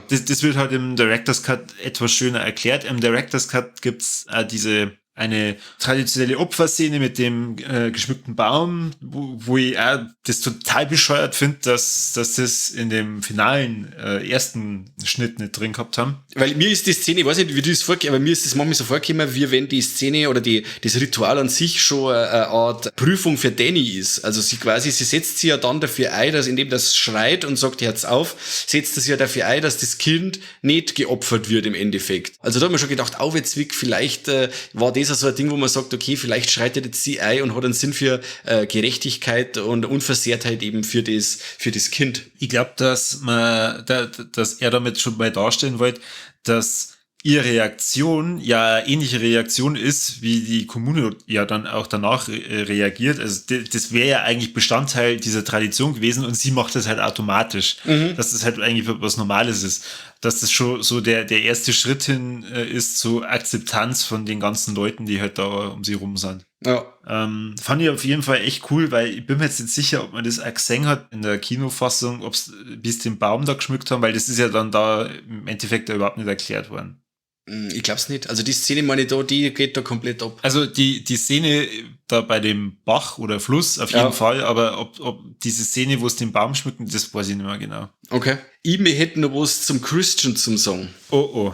Das wird halt im Director's Cut etwas schöner erklärt. Im Director's Cut gibt's diese eine traditionelle Opferszene mit dem geschmückten Baum, wo ich auch das total bescheuert finde, dass das in dem finalen ersten Schnitt nicht drin gehabt haben. Weil mir ist die Szene, ich weiß nicht, wie du das vorkommst, aber mir ist das manchmal so vorgekommen, wie wenn die Szene oder das Ritual an sich schon eine Art Prüfung für Danny ist. Also sie quasi, sie setzt sich ja dann dafür ein, dass indem das schreit und sagt, hört's auf, setzt das ja dafür ein, dass das Kind nicht geopfert wird im Endeffekt. Also da hab ich mir schon gedacht, au, jetzt wie, vielleicht war das so ein Ding, wo man sagt, okay, vielleicht schreitet jetzt sie ein und hat einen Sinn für Gerechtigkeit und Unversehrtheit eben für das Kind. Ich glaub, dass er damit schon mal darstellen wollte, dass ihre Reaktion ja eine ähnliche Reaktion ist, wie die Kommune ja dann auch danach reagiert. Also das wäre ja eigentlich Bestandteil dieser Tradition gewesen und sie macht das halt automatisch, dass das halt eigentlich was Normales ist. Dass das schon so der erste Schritt hin ist zur Akzeptanz von den ganzen Leuten, die halt da um sie rum sind. Fand ich auf jeden Fall echt cool, weil ich bin mir jetzt nicht sicher, ob man das auch gesehen hat in der Kinofassung, ob's bis den Baum da geschmückt haben, weil das ist ja dann da im Endeffekt ja überhaupt nicht erklärt worden. Ich glaub's nicht. Also die Szene, meine ich da, die geht da komplett ab. Also die Szene da bei dem Bach oder Fluss auf jeden Fall, aber ob diese Szene, wo es den Baum schmücken, das weiß ich nicht mehr genau. Okay. Ich mir hätte noch was zum Christian zum sagen. Oh, oh.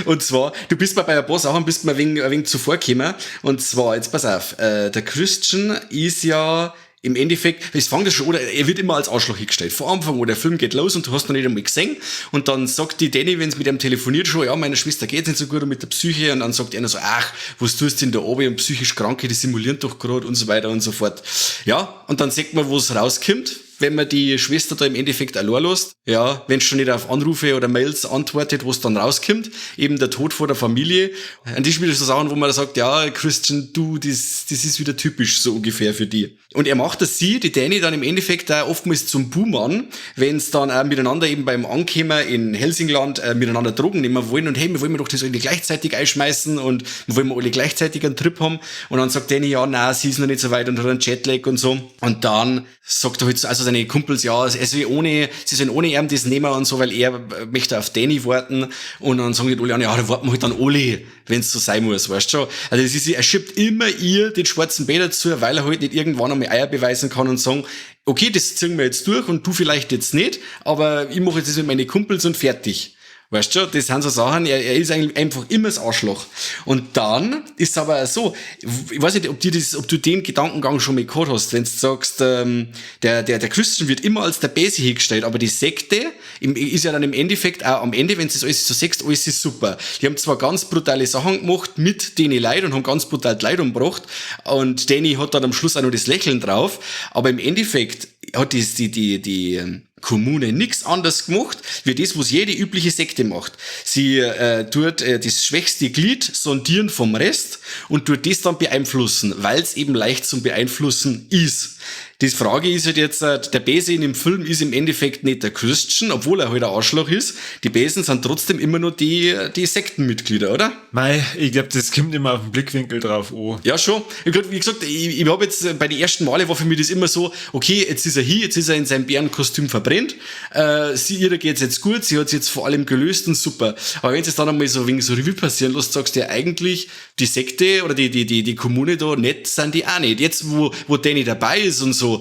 Und zwar, du bist mir bei ein paar Sachen bist mir ein wenig zuvor gekommen. Und zwar, jetzt pass auf, der Christian ist ja im Endeffekt, es fängt das schon, oder er wird immer als Arschloch hingestellt. Vor Anfang, wo der Film geht los und du hast noch nicht einmal gesehen. Und dann sagt die Danny, wenn's mit ihm telefoniert schon, ja, meiner Schwester geht's nicht so gut und mit der Psyche. Und dann sagt einer so, ach, was tust du denn da oben und psychisch Kranke, die simulieren doch grad und so weiter und so fort. Ja, und dann sieht man, wo's rauskommt, wenn man die Schwester da im Endeffekt allein lässt. Ja, wenn's schon nicht auf Anrufe oder Mails antwortet, wo's dann rauskommt, eben der Tod vor der Familie. Und das ist wieder so Sachen, wo man sagt, ja, Christian, du, das ist wieder typisch so ungefähr für die. Und er macht das sie, die Danny, dann im Endeffekt auch oftmals zum Buhmann, wenn's dann auch miteinander eben beim Ankommen in Helsingland miteinander Drogen nehmen wollen und hey, wir wollen doch das irgendwie gleichzeitig einschmeißen und wir wollen alle gleichzeitig einen Trip haben. Und dann sagt Danny, ja, nein, sie ist noch nicht so weit und hat einen Jetlag und so. Und dann sagt er halt so, also seine Kumpels, ja, es will ohne, sie sollen ohne ihn das nehmen und so, weil er möchte auf Danny warten. Und dann sagen die alle, ja, da warten wir halt dann alle, wenn's so sein muss, weißt du schon. Also es ist, er schiebt immer ihr den schwarzen Peter zu, weil er halt nicht irgendwann einmal Eier beweisen kann und sagen, okay, das ziehen wir jetzt durch und du vielleicht jetzt nicht, aber ich mache jetzt das mit meinen Kumpels und fertig. Weißt du, das sind so Sachen, er ist eigentlich einfach immer das Arschloch. Und dann ist es aber auch so, ich weiß nicht, ob du den Gedankengang schon mal gehabt hast, wenn du sagst, der Christian wird immer als der Bäse hingestellt, aber die Sekte ist ja dann im Endeffekt auch am Ende, wenn du das alles so siehst, alles ist super. Die haben zwar ganz brutale Sachen gemacht mit denen Leid und haben ganz brutal die Leute umgebracht und Danny hat dann am Schluss auch noch das Lächeln drauf, aber im Endeffekt hat die Kommune nix anders gemacht, wie das, was jede übliche Sekte macht. Sie tut das schwächste Glied sondieren vom Rest und tut das dann beeinflussen, weil's eben leicht zum Beeinflussen ist. Die Frage ist halt jetzt, der Bese in dem Film ist im Endeffekt nicht der Christian, obwohl er halt ein Arschloch ist. Die Besen sind trotzdem immer nur die Sektenmitglieder, oder? Mei, ich glaub, das kommt immer auf den Blickwinkel drauf an. Ja, schon. Ich glaub, wie gesagt, ich hab jetzt bei den ersten Male war für mich das immer so, okay, jetzt ist er hier, jetzt ist er in seinem Bärenkostüm verbrennt. Ihr geht's jetzt gut, sie hat's jetzt vor allem gelöst und super. Aber wenn es dann einmal so wegen so Revue passieren lässt, sagst du ja eigentlich, die Sekte oder die Kommune da, nett sind die auch nicht. Jetzt, wo Danny dabei ist und so,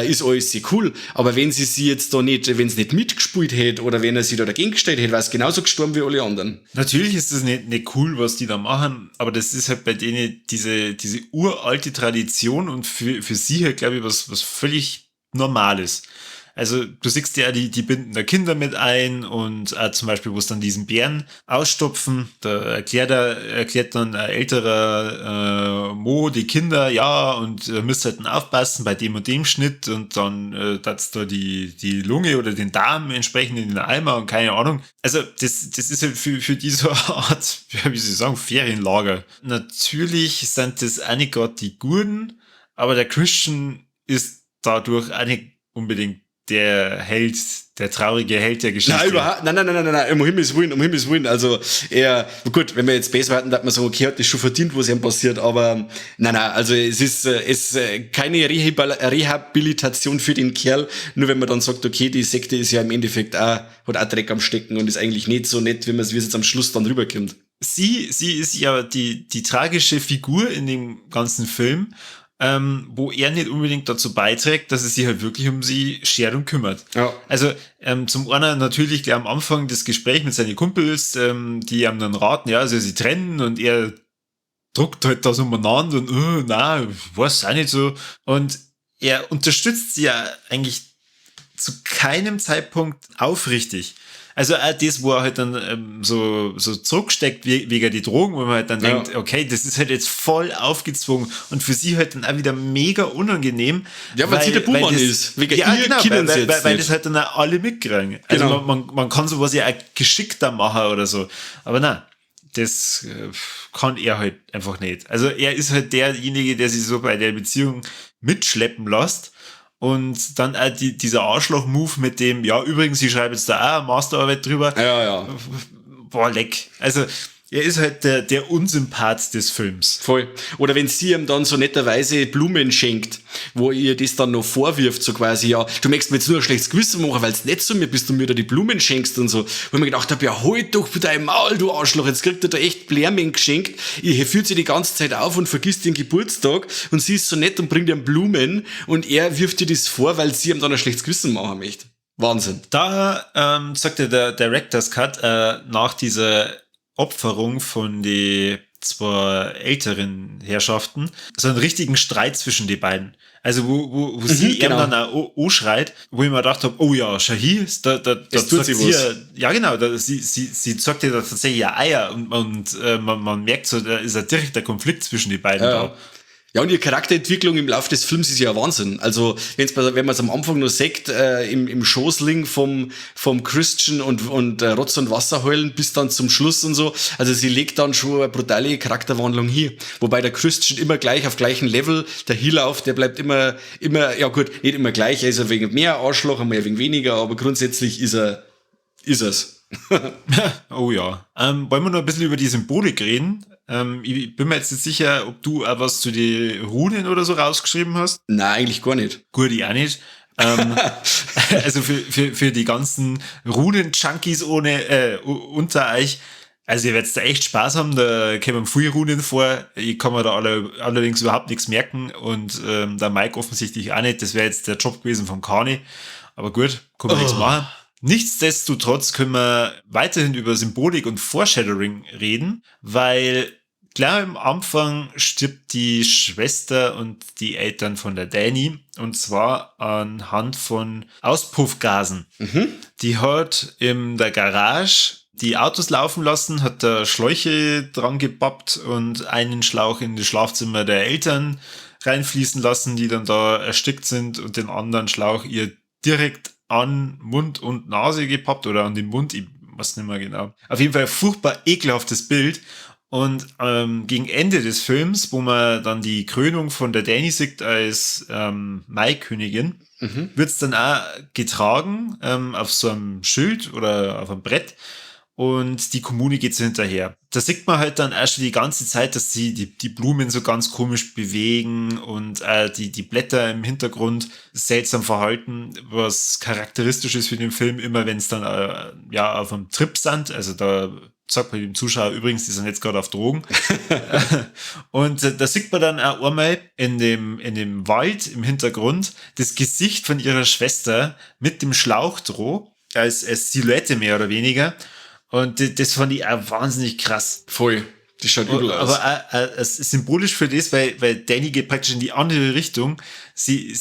ist alles sehr cool. Aber wenn sie sie jetzt da nicht, wenn sie nicht mitgespielt hätte oder wenn er sie da dagegen gestellt hätte, wär's genauso gestorben wie alle anderen. Natürlich ist das nicht cool, was die da machen, aber das ist halt bei denen diese uralte Tradition und für sie halt, glaub ich, was völlig Normales. Also du siehst ja, die binden da Kinder mit ein und auch zum Beispiel, wo es dann diesen Bären ausstopfen, da erklärt dann ein älterer Mo die Kinder, ja, und müsst halt dann aufpassen bei dem und dem Schnitt und dann tat's da die Lunge oder den Darm entsprechend in den Eimer und keine Ahnung. Also das ist ja für diese Art, ja, wie soll ich sagen, Ferienlager. Natürlich sind das auch nicht grad die Guten, aber der Christian ist dadurch auch nicht unbedingt der Held, der traurige Held der Geschichte. Nein, überhaupt, nein, nein, nein, nein, nein, um Himmels Willen, um Himmels Willen. Also er, gut, wenn wir jetzt besser warten, dass man so, okay, hat das schon verdient, was ihm passiert, aber nein, nein, also es ist keine Rehabilitation für den Kerl, nur wenn man dann sagt, okay, die Sekte ist ja im Endeffekt auch, hat auch Dreck am Stecken und ist eigentlich nicht so nett, wie es jetzt am Schluss dann rüberkommt. Sie ist ja die tragische Figur in dem ganzen Film, wo er nicht unbedingt dazu beiträgt, dass er sich halt wirklich um sie schert und kümmert. Ja. Also zum einen natürlich gleich am Anfang das Gespräch mit seinen Kumpels, die ihm dann raten, ja, also sie trennen und er druckt halt da so umeinander und na, weiß auch nicht so. Und er unterstützt sie ja eigentlich zu keinem Zeitpunkt aufrichtig. Also auch das, wo er halt dann so zurücksteckt wegen die Drogen, wo man halt dann denkt, okay, das ist halt jetzt voll aufgezwungen und für sie halt dann auch wieder mega unangenehm. Ja, weil sie der Buhmann ist. Wegen ja, ihr genau, können sie jetzt weil nicht. das halt dann auch alle mitkriegen. Also man kann sowas ja auch geschickter machen oder so. Aber nein, das kann er halt einfach nicht. Also er ist halt derjenige, der sich so bei der Beziehung mitschleppen lässt. Und dann auch dieser Arschloch-Move mit dem, ja, übrigens, ich schreibe jetzt da auch eine Masterarbeit drüber. Ja, ja. Boah, leck. Also, er ist halt der Unsympath des Films. Voll. Oder wenn sie ihm dann so netterweise Blumen schenkt, wo ihr das dann noch vorwirft, so quasi, ja, du möchtest mir jetzt nur ein schlechtes Gewissen machen, weil's nett zu mir bist und mir da die Blumen schenkst und so. Wo ich mir gedacht hab, ja, halt doch mit deinem Maul, du Arschloch, jetzt kriegt er da echt Blumen geschenkt. Ihr führt sie die ganze Zeit auf und vergisst den Geburtstag und sie ist so nett und bringt ihm Blumen und er wirft ihr das vor, weil sie ihm dann ein schlechtes Gewissen machen möchte. Wahnsinn. Da sagte der Director's Cut nach dieser Opferung von die zwei älteren Herrschaften, so einen richtigen Streit zwischen die beiden. Also wo sie ihm dann auch anschreit, wo ich mir gedacht hab, oh ja, schau hier, da Es tut zeigt sie sie was. ja, ja, genau, da, sie zeigt ja da tatsächlich ja Eier und man merkt so, da ist ein direkter Konflikt zwischen die beiden da. Ja, und ihre Charakterentwicklung im Laufe des Films ist ja Wahnsinn. Also, wenn man's am Anfang nur sieht, im Schoßling vom Christian und Rotz und Wasser heulen bis dann zum Schluss und so. Also, sie legt dann schon eine brutale Charakterwandlung hin. Wobei der Christian immer gleich auf gleichem Level, der Hilauf, der bleibt immer, ja gut, nicht immer gleich, er ist ein wenig mehr Arschloch, einmal ein wenig weniger, aber grundsätzlich ist er, ist er's. Oh ja. Wollen wir noch ein bisschen über die Symbolik reden? Ich bin mir jetzt nicht sicher, ob du auch was zu den Runen oder so rausgeschrieben hast. Nein, eigentlich gar nicht. Gut, ich auch nicht. Also für die ganzen Runen-Junkies unter euch, also ihr werdet da echt Spaß haben, da kämen viele Runen vor. Ich kann mir da allerdings überhaupt nichts merken und der Mike offensichtlich auch nicht. Das wäre jetzt der Job gewesen vom Kani. Aber gut, kann man nichts machen. Nichtsdestotrotz können wir weiterhin über Symbolik und Foreshadowing reden, weil klar im Anfang stirbt die Schwester und die Eltern von der Dani und zwar anhand von Auspuffgasen. Die hat in der Garage die Autos laufen lassen, hat da Schläuche dran gebappt und einen Schlauch in das Schlafzimmer der Eltern reinfließen lassen, die dann da erstickt sind und den anderen Schlauch ihr direkt an Mund und Nase gepappt oder an den Mund, ich weiß nicht mehr genau. Auf jeden Fall furchtbar ekelhaftes Bild. Und gegen Ende des Films, wo man dann die Krönung von der Dani sieht als Maikönigin, wird's dann auch getragen auf so einem Schild oder auf einem Brett und die Kommune geht so hinterher. Da sieht man halt dann auch schon die ganze Zeit, dass sie die Blumen so ganz komisch bewegen und die Blätter im Hintergrund seltsam verhalten, was charakteristisch ist für den Film, immer wenn's dann ja, auf einem Trip sind, also da sagt man dem Zuschauer übrigens, die sind jetzt gerade auf Drogen. Und da sieht man dann auch einmal in dem Wald im Hintergrund das Gesicht von ihrer Schwester mit dem Schlauch droh, als Silhouette mehr oder weniger. Und das fand ich auch wahnsinnig krass. Voll. Das schaut übel aus. Aber es ist symbolisch für das, weil Dani geht praktisch in die andere Richtung. Sie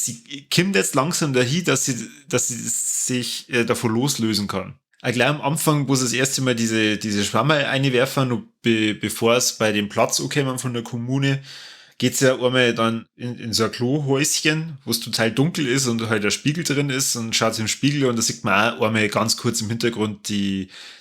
kommt jetzt langsam dahin, dass sie sich davon loslösen kann. Auch gleich am Anfang, wo sie das erste Mal diese Schwammerl einwerfen, und bevor es bei dem Platz ankommen von der Kommune, geht's ja einmal dann in so ein Klohäuschen, wo es total dunkel ist und halt der Spiegel drin ist und schaut im Spiegel und da sieht man auch einmal ganz kurz im Hintergrund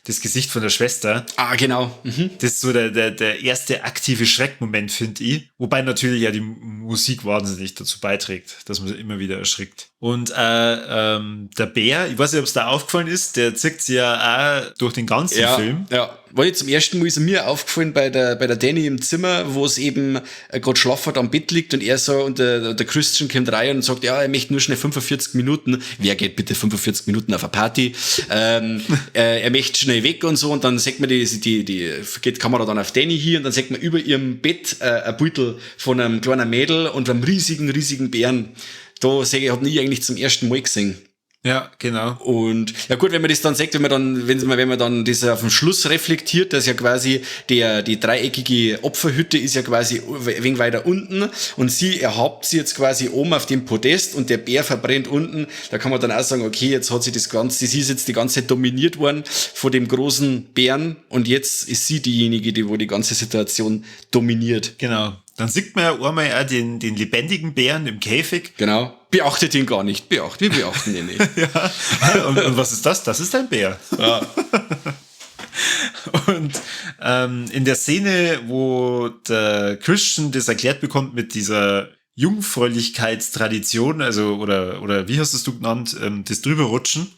das Gesicht von der Schwester. Ah, genau. Mhm. Das ist so der erste aktive Schreckmoment, finde ich. Wobei natürlich ja die Musik wahnsinnig dazu beiträgt, dass man immer wieder erschrickt. Und der Bär, ich weiß nicht, ob es da aufgefallen ist, der zieht sich ja auch durch den ganzen Film. Ja, weil zum ersten Mal ist mir aufgefallen bei der Danny im Zimmer, wo es eben gerade schlafend am Bett liegt und er so und der Christian kommt rein und sagt, ja, er möchte nur schnell 45 Minuten. Wer geht bitte 45 Minuten auf eine Party? Er möchte schnell weg und so und dann sieht man die geht die Kamera dann auf Danny hier und dann sieht man über ihrem Bett ein Bildl von einem kleinen Mädel und einem riesigen, riesigen Bären. Da sage ich, hab ich eigentlich zum ersten Mal gesehen. Ja, genau. Und ja gut, wenn man das dann sagt, wenn man dann das auf den Schluss reflektiert, dass ja quasi die dreieckige Opferhütte ist ja quasi ein wenig weiter unten und sie erhabt sie jetzt quasi oben auf dem Podest und der Bär verbrennt unten, da kann man dann auch sagen, okay, jetzt hat sie das Ganze, sie ist jetzt die ganze Zeit dominiert worden von dem großen Bären und jetzt ist sie diejenige, die wo die ganze Situation dominiert. Genau. Dann sieht man ja einmal auch den lebendigen Bären im Käfig. Genau. Beachtet ihn gar nicht. Wir beachten ihn nicht. Ja. Und was ist das? Das ist ein Bär. Ja. Und in der Szene, wo der Christian das erklärt bekommt mit dieser Jungfräulichkeitstradition, also oder wie hast du es genannt, das Drüberrutschen.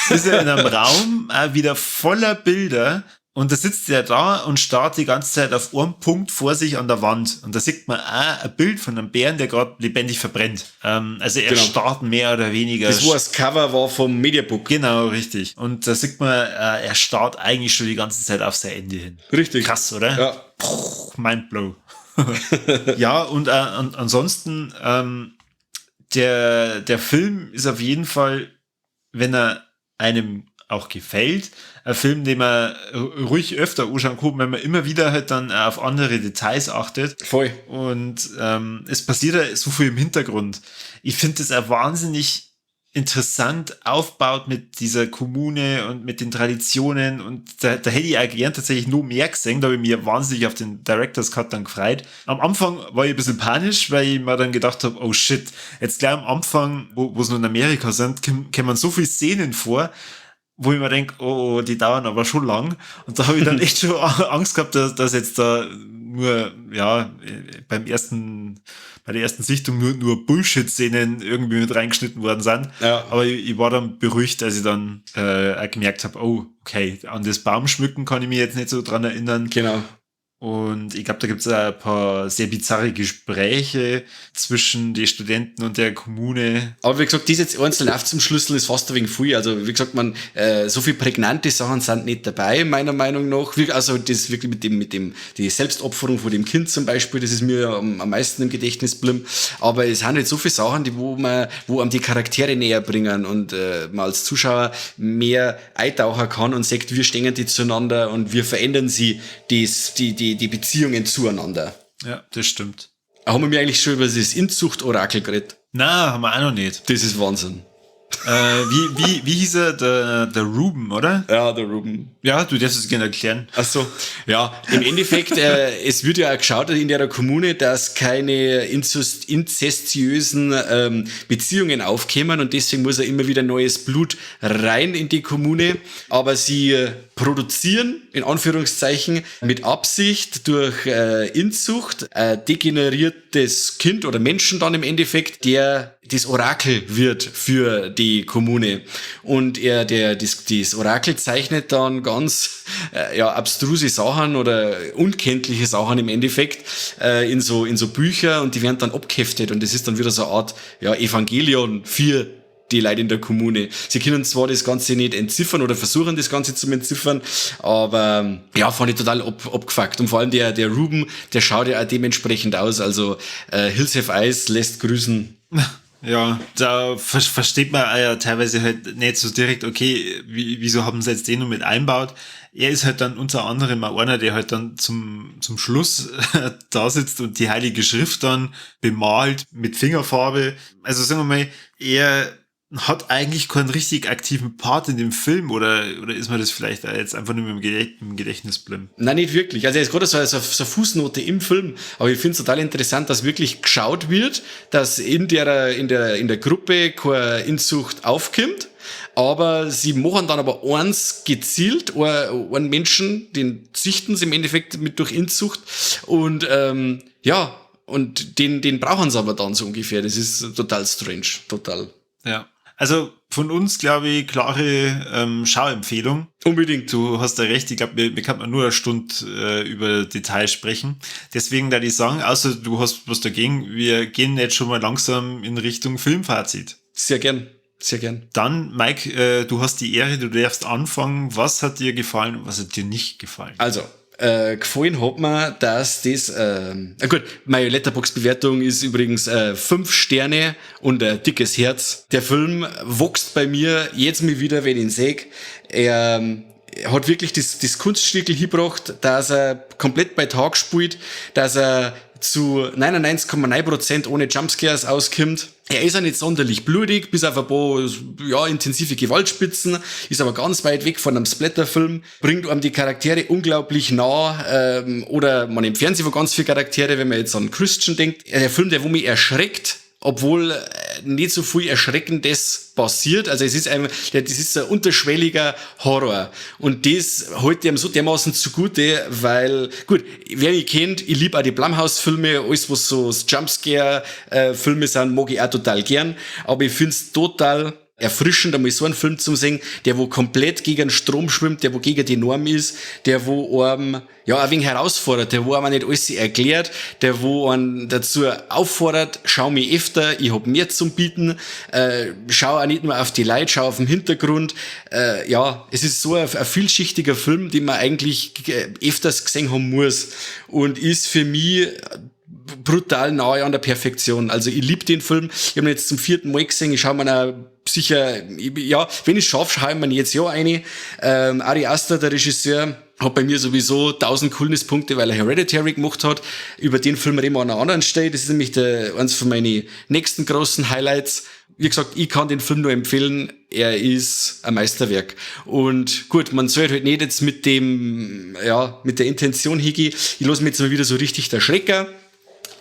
Ist er in einem Raum wieder voller Bilder und da sitzt er da und starrt die ganze Zeit auf einen Punkt vor sich an der Wand. Und da sieht man auch ein Bild von einem Bären, der gerade lebendig verbrennt. Also er starrt mehr oder weniger. Das, wo das Cover war vom Mediabook. Genau, richtig. Und da sieht man, er starrt eigentlich schon die ganze Zeit auf sein Ende hin. Richtig. Krass, oder? Ja. Puh, mindblow. Ja, und ansonsten, der Film ist auf jeden Fall, wenn er einem auch gefällt, ein Film, den man ruhig öfter anschauen kann, wenn man immer wieder halt dann auf andere Details achtet. Voll. Und es passiert ja so viel im Hintergrund. Ich finde das auch wahnsinnig interessant aufbaut mit dieser Kommune und mit den Traditionen und da hätte ich auch gern tatsächlich noch mehr gesehen, da habe ich mich wahnsinnig auf den Director's Cut dann gefreut. Am Anfang war ich ein bisschen panisch, weil ich mir dann gedacht habe, oh shit, jetzt gleich am Anfang, wo sie noch in Amerika sind, kommen so viele Szenen vor, wo ich mir denke, oh, die dauern aber schon lang. Und da habe ich dann echt schon Angst gehabt, dass jetzt da nur, ja, bei der ersten Sichtung nur Bullshit-Szenen irgendwie mit reingeschnitten worden sind. Aber ich war dann beruhigt, als ich dann gemerkt habe, oh, okay, an das Baumschmücken kann ich mich jetzt nicht so dran erinnern. Und ich glaube, da gibt es ein paar sehr bizarre Gespräche zwischen den Studenten und der Kommune. Aber wie gesagt, das jetzt einzeln aufzuschlüsseln ist fast ein wenig viel. Also wie gesagt, so viel prägnante Sachen sind nicht dabei, meiner Meinung nach. Also das wirklich mit dem, die Selbstopferung von dem Kind zum Beispiel, das ist mir am meisten im Gedächtnis geblieben. Aber es sind nicht so viele Sachen, wo einem die Charaktere näher bringen und man als Zuschauer mehr eintauchen kann und sagt, wie stehen die zueinander und wie verändern sie die Beziehungen zueinander. Ja, das stimmt. Haben wir eigentlich schon über das Inzucht-Orakel geredet? Na, haben wir auch noch nicht. Das ist Wahnsinn. Wie hieß er? Der Ruben, oder? Ja, der Ruben. Ja, du darfst es gerne erklären. Ach so, ja, im Endeffekt, es wird ja auch geschaut in der Kommune, dass keine inzestiösen Beziehungen aufkommen und deswegen muss ja immer wieder neues Blut rein in die Kommune. Aber sie produzieren, in Anführungszeichen, mit Absicht durch Inzucht degeneriertes Kind oder Menschen dann im Endeffekt, der das Orakel wird für die Kommune. Und das Orakel zeichnet dann ganz ja, abstruse Sachen oder unkenntliche Sachen im Endeffekt in so Bücher und die werden dann abgeheftet und das ist dann wieder so eine Art, ja, Evangelion für die Leute in der Kommune. Sie können zwar das Ganze nicht entziffern oder versuchen das Ganze zu entziffern, aber ja, fand ich total abgefuckt. Und vor allem der Ruben, der schaut ja auch dementsprechend aus. Also Hills Have Eyes lässt grüßen. Ja, da versteht man ja teilweise halt nicht so direkt, okay, wieso haben sie jetzt den noch mit einbaut? Er ist halt dann unter anderem auch einer, der halt dann zum Schluss da sitzt und die Heilige Schrift dann bemalt mit Fingerfarbe. Also sagen wir mal, er hat eigentlich keinen richtig aktiven Part in dem Film oder ist mir das vielleicht jetzt einfach nur im Gedächtnis geblieben? Nein, nicht wirklich. Also er ist gerade so eine Fußnote im Film, aber ich finde es total interessant, dass wirklich geschaut wird, dass in der Gruppe keine Inzucht aufkommt. Aber sie machen dann aber eins gezielt, einen Menschen, den züchten sie im Endeffekt mit durch Inzucht und ja, und den brauchen sie aber dann so ungefähr. Das ist total strange, total. Ja. Also von uns, glaube ich, klare Schauempfehlung. Unbedingt. Du hast da recht, ich glaube, wir kann man nur eine Stunde über Details sprechen. Deswegen da ich sagen, außer du hast was dagegen, wir gehen jetzt schon mal langsam in Richtung Filmfazit. Sehr gern. Sehr gern. Dann, Mike, du hast die Ehre, du darfst anfangen. Was hat dir gefallen und was hat dir nicht gefallen? Also, gefallen hat mir, dass das, gut, meine Letterboxd-Bewertung ist übrigens 5 Sterne und ein dickes Herz. Der Film wächst bei mir jetzt mal wieder, wenn ich ihn sehe. Er hat wirklich das Kunststückel hingebracht, dass er komplett bei Tag spielt, dass er zu 99,9% ohne Jumpscares auskommt. Er ist ja nicht sonderlich blutig, bis auf ein paar, ja, intensive Gewaltspitzen, ist aber ganz weit weg von einem Splatterfilm, bringt einem die Charaktere unglaublich nah, oder man entfernt sich von ganz vielen Charaktere, wenn man jetzt an Christian denkt. Der Film, der wo mich erschreckt, obwohl nicht so viel Erschreckendes passiert. Also es ist einfach, das ist ein unterschwelliger Horror. Und das hält ihm so dermaßen zugute, weil, gut, wer mich kennt, ich lieb auch die Blumhouse-Filme, alles was so Jumpscare-Filme sind, mag ich auch total gern. Aber ich find's total erfrischend, einmal so einen Film zu sehen, der wo komplett gegen den Strom schwimmt, der wo gegen die Norm ist, der wo einem, ja, ein wenig herausfordert, der wo einem nicht alles erklärt, der wo einen dazu auffordert, schau mich öfter, ich hab mehr zum Bieten, schau auch nicht nur auf die Leute, schau auf den Hintergrund. Ja, es ist so ein vielschichtiger Film, den man eigentlich öfters gesehen haben muss und ist für mich brutal nahe an der Perfektion. Also ich lieb den Film. Ich hab ihn jetzt zum 4. Mal gesehen. Ich schau mir auch sicher, ja, wenn ich schaffe, schau ich mir jetzt ja eine. Ari Aster, der Regisseur, hat bei mir sowieso 1000 Coolness-Punkte, weil er Hereditary gemacht hat. Über den Film reden wir an einer anderen Stelle. Das ist nämlich eins von meinen nächsten großen Highlights. Wie gesagt, ich kann den Film nur empfehlen. Er ist ein Meisterwerk. Und gut, man sollte halt nicht jetzt mit der Intention hingehen. Ich lass mich jetzt mal wieder so richtig der Schrecker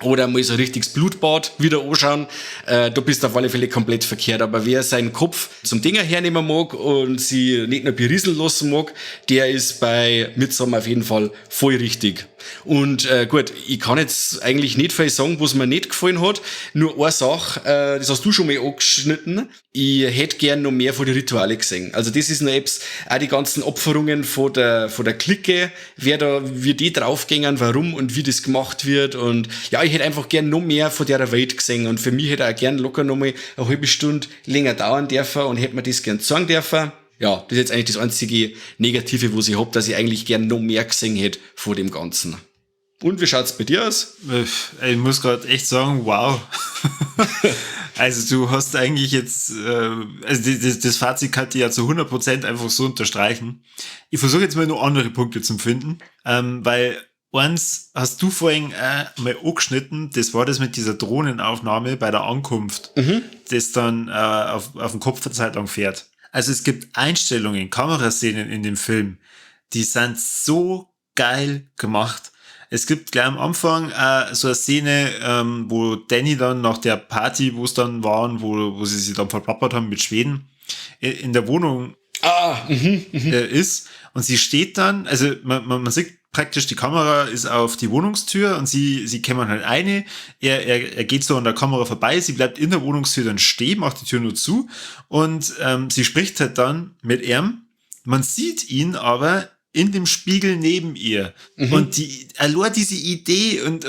oder mal so richtiges Blutbad wieder anschauen. Da bist du auf alle Fälle komplett verkehrt. Aber wer seinen Kopf zum Dinger hernehmen mag und sie nicht nur berieseln lassen mag, der ist bei Midsommar auf jeden Fall voll richtig. Und gut, ich kann jetzt eigentlich nicht viel sagen, was mir nicht gefallen hat. Nur eine Sache, das hast du schon mal angeschnitten. Ich hätte gern noch mehr von den Ritualen gesehen. Also das ist noch etwas, auch die ganzen Opferungen von der Clique, wie die draufgängen, warum und wie das gemacht wird. Und ja, ich hätte einfach gern noch mehr von der Welt gesehen. Und für mich hätte auch gern locker noch mal eine halbe Stunde länger dauern dürfen und hätte mir das gern zeigen dürfen. Ja, das ist jetzt eigentlich das einzige Negative, was ich hab, dass ich eigentlich gern noch mehr gesehen hätte vor dem Ganzen. Und wie schaut's bei dir aus? Ich muss grad echt sagen, wow. Also du hast eigentlich jetzt, also die, die, das Fazit kann ich ja zu 100% einfach so unterstreichen. Ich versuche jetzt mal nur andere Punkte zu finden, weil eins hast du vorhin mal angeschnitten, das war das mit dieser Drohnenaufnahme bei der Ankunft, das dann auf den Kopf eine Zeit lang fährt. Also es gibt Einstellungen, Kameraszenen in dem Film, die sind so geil gemacht. Es gibt gleich am Anfang so eine Szene, wo Danny dann nach der Party, wo es dann waren, wo sie sich dann verplappert haben mit Schweden, in der Wohnung ist. Und sie steht dann, also man sieht praktisch, die Kamera ist auf die Wohnungstür und sie kämen halt eine. Er geht so an der Kamera vorbei, sie bleibt in der Wohnungstür dann stehen, macht die Tür nur zu und sie spricht halt dann mit ihm. Man sieht ihn aber in dem Spiegel neben ihr. Und allein diese Idee und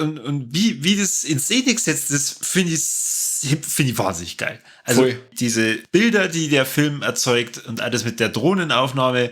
wie das in Szene gesetzt ist, finde ich wahnsinnig geil. Also diese Bilder, die der Film erzeugt und alles mit der Drohnenaufnahme,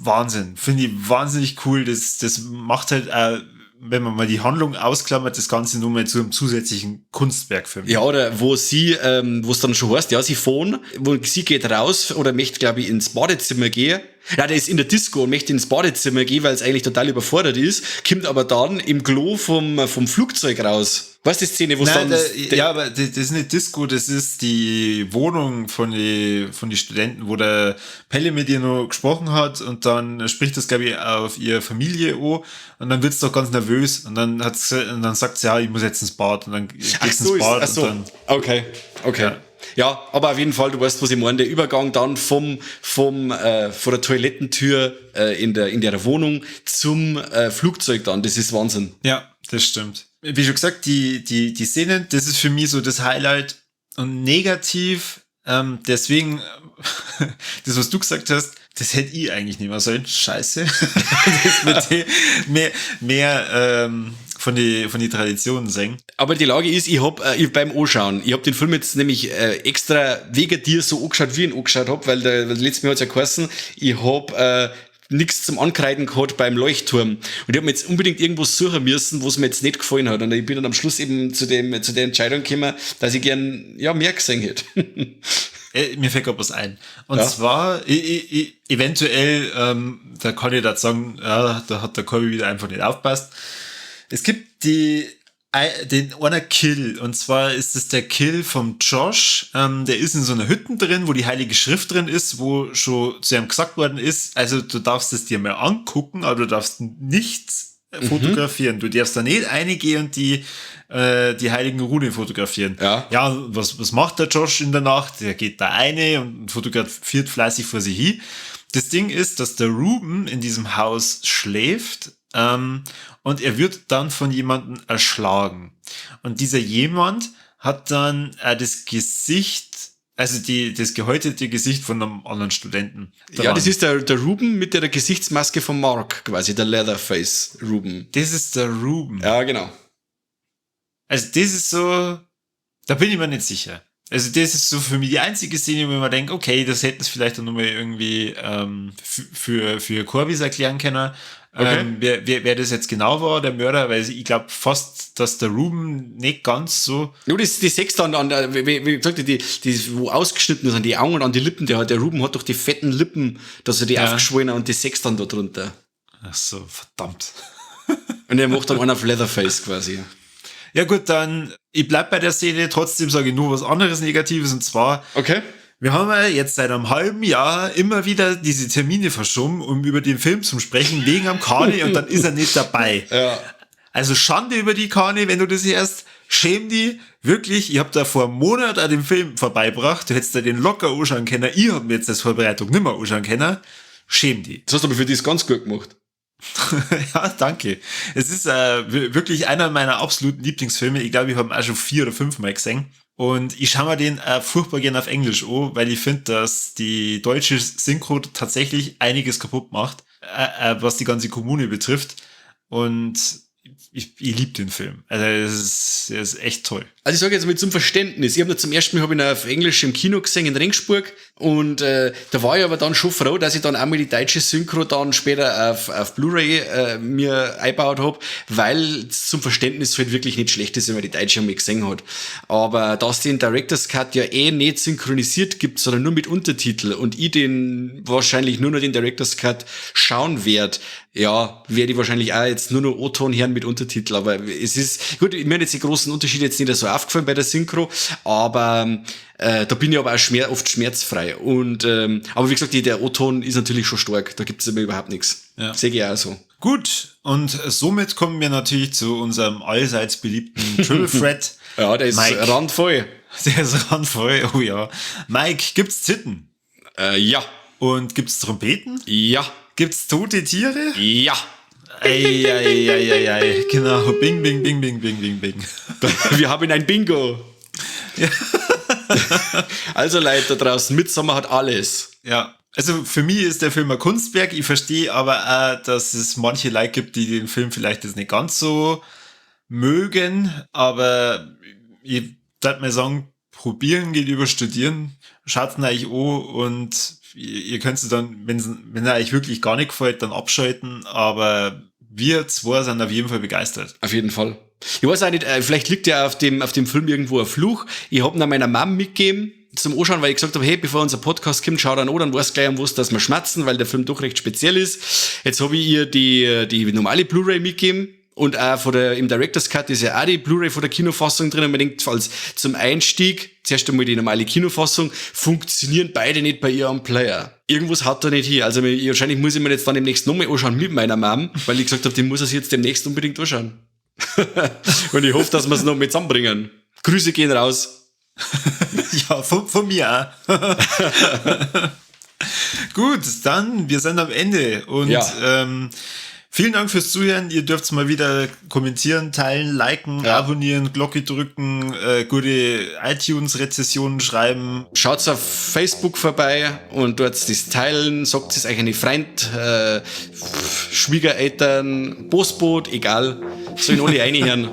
Wahnsinn. Finde ich wahnsinnig cool. Das macht halt auch, wenn man mal die Handlung ausklammert, das Ganze nur mal zu einem zusätzlichen Kunstwerk für mich. Ja, oder wo sie, wo es dann schon heißt, ja, sie fahren, wo sie geht raus oder möchte, glaub ich, ins Badezimmer gehen. Ja, der ist in der Disco und möchte ins Badezimmer gehen, weil es eigentlich total überfordert ist, kommt aber dann im Klo vom Flugzeug raus. Weißt du die Szene, wo es Nein, dann da, der ja, aber das ist nicht Disco, das ist die Wohnung von die Studenten, wo der Pelle mit ihr noch gesprochen hat und dann spricht das, glaub ich, auf ihre Familie an und dann wird's doch ganz nervös und dann hat's, und dann sagt sie, ja, ich muss jetzt ins Bad und dann geht's Ach ins so, ist, Bad ach so. und dann Okay, okay. Ja. Ja, aber auf jeden Fall, du weißt, was ich meine, der Übergang dann von der Toilettentür in der Wohnung zum Flugzeug dann, das ist Wahnsinn. Ja, das stimmt. Wie schon gesagt, die Szenen, das ist für mich so das Highlight. Und negativ, Deswegen, das, was du gesagt hast, das hätte ich eigentlich nicht mehr sollen. Scheiße. Das mit mehr von die Traditionen singen. Aber die Lage ist, ich hab beim Anschauen, ich hab den Film jetzt nämlich extra wegen dir so angeschaut, wie ich ihn angeschaut hab, weil letztes Mal hat's ja geheißen, ich hab nichts zum Ankreiden gehabt beim Leuchtturm. Und ich hab mir jetzt unbedingt irgendwas suchen müssen, was mir jetzt nicht gefallen hat. Und ich bin dann am Schluss eben zu der Entscheidung gekommen, dass ich gern, ja, mehr gesehen hätte. Mir fällt gerade was ein. Und zwar, eventuell, da kann ich dazu sagen, ja, da hat der Corby wieder einfach nicht aufgepasst. Es gibt den einer Kill, und zwar ist es der Kill vom Josh, der ist in so einer Hütte drin, wo die Heilige Schrift drin ist, wo schon zu ihm gesagt worden ist, also du darfst es dir mal angucken, aber du darfst nichts fotografieren. Du darfst da nicht reingehen und die heiligen Runen fotografieren. Ja, ja, was macht der Josh in der Nacht? Der geht da rein und fotografiert fleißig vor sich hin. Das Ding ist, dass der Ruben in diesem Haus schläft, und er wird dann von jemandem erschlagen. Und dieser jemand hat dann das Gesicht, also das gehäutete Gesicht von einem anderen Studenten. Dran. Ja, das ist der Ruben mit der Gesichtsmaske von Mark, quasi, der Leatherface Ruben. Das ist der Ruben. Ja, genau. Also das ist so, da bin ich mir nicht sicher. Also das ist so für mich die einzige Szene, wo ich mir denke, okay, das hätten sie vielleicht dann nochmal irgendwie für Corbis erklären können. Okay. Wer das jetzt genau war, der Mörder, weil ich glaube fast, dass der Ruben nicht ganz so... Nur die sechs dann, an der, wie gesagt, die wo ausgeschnitten sind, die Augen und an die Lippen, der Ruben hat doch die fetten Lippen, dass er die aufgeschwollen und die sechs dann da drunter. Ach so, verdammt. Und er macht dann einen auf Leatherface quasi. Ja gut, dann, ich bleib bei der Szene, trotzdem sage ich nur was anderes Negatives, und zwar... Okay. Wir haben ja jetzt seit einem halben Jahr immer wieder diese Termine verschoben, um über den Film zu sprechen, wegen am Kani, und dann ist er nicht dabei. Ja. Also Schande über die, Kani, wenn du das hörst. Schäm die, wirklich. Ich hab da vor einem Monat an dem Film vorbeibracht. Du hättest da den locker anschauen können. Ich hab mir jetzt als Vorbereitung nimmer anschauen können. Schäm die. Das hast du aber für das ganz gut gemacht. Ja, danke. Es ist wirklich einer meiner absoluten Lieblingsfilme. Ich glaube, ich habe ihn auch schon 4 oder 5 Mal gesehen. Und ich schaue mir den furchtbar gerne auf Englisch an, weil ich finde, dass die deutsche Synchro tatsächlich einiges kaputt macht, was die ganze Kommune betrifft. Und ich liebe den Film. Also er ist echt toll. Also ich sage jetzt mal zum Verständnis. Ich habe zum ersten Mal hab ihn auf Englisch im Kino gesehen in Regensburg, und da war ich aber dann schon froh, dass ich dann einmal die deutsche Synchro dann später auf Blu-ray mir eingebaut hab, weil es zum Verständnis halt wirklich nicht schlecht ist, wenn man die deutsche einmal gesehen hat. Aber dass den Director's Cut ja eh nicht synchronisiert gibt, sondern nur mit Untertitel, und ich den wahrscheinlich nur noch den Director's Cut schauen werde, ja, werde ich wahrscheinlich auch jetzt nur noch O-Ton hören mit Untertitel, aber es ist, gut, mir haben jetzt die großen Unterschiede jetzt nicht so aufgefallen bei der Synchro, aber da bin ich aber auch oft schmerzfrei. Und aber wie gesagt, der O-Ton ist natürlich schon stark, da gibt's immer überhaupt nichts. Ja. Sehe ich auch so. Gut, und somit kommen wir natürlich zu unserem allseits beliebten Triple Threat. Ja, der ist Mike. Randvoll. Der ist randvoll, oh ja. Mike, gibt's Titten? Ja. Und gibt's Trompeten? Ja. Gibt's tote Tiere? Ja. Ei, ei, ei, ei, ei. Genau. Bing, bing, bing, bing, bing, bing, bing. Wir haben ein Bingo. Ja. Also Leute da draußen, Midsommar hat alles. Ja. Also für mich ist der Film ein Kunstwerk. Ich verstehe aber auch, dass es manche Leute gibt, die den Film vielleicht jetzt nicht ganz so mögen. Aber ich würde mal sagen, probieren geht über studieren. Schaut's euch an und ihr könnt es dann, wenn er euch wirklich gar nicht gefällt, dann abschalten. Aber wir zwei sind auf jeden Fall begeistert. Auf jeden Fall. Ich weiß auch nicht, vielleicht liegt ja auf dem Film irgendwo ein Fluch. Ich hab ihn meiner Mom mitgegeben zum Anschauen, weil ich gesagt habe, hey, bevor unser Podcast kommt, schau dann an, dann weißt du gleich, um was, dass wir schmerzen, weil der Film doch recht speziell ist. Jetzt habe ich ihr die normale Blu-ray mitgegeben. Und auch im Director's Cut ist ja auch die Blu-ray von der Kinofassung drin. Und man denkt, falls zum Einstieg, zuerst einmal die normale Kinofassung, funktionieren beide nicht bei ihr am Player. Irgendwas haut da nicht hier. Also wahrscheinlich muss ich mir jetzt dann demnächst nochmal anschauen mit meiner Mom, weil ich gesagt habe, die muss es jetzt demnächst unbedingt anschauen. Und ich hoffe, dass wir es noch mit zusammenbringen. Grüße gehen raus. Ja, von mir auch. Gut, dann, wir sind am Ende. Und ja. Vielen Dank fürs Zuhören. Ihr dürft mal wieder kommentieren, teilen, liken, abonnieren, Glocke drücken, gute iTunes-Rezessionen schreiben. Schaut auf Facebook vorbei und dort das teilen, sagt es euch eine Freund, Schwiegereltern, Postbote, egal. Sollen alle reinhören.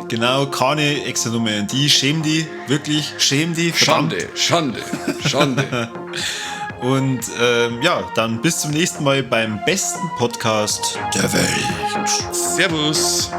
Genau, keine extra Nummer an die. Schäm die, wirklich, schäm die. Verdammt. Schande, Schande, Schande. Und ja, dann bis zum nächsten Mal beim besten Podcast der Welt. Servus.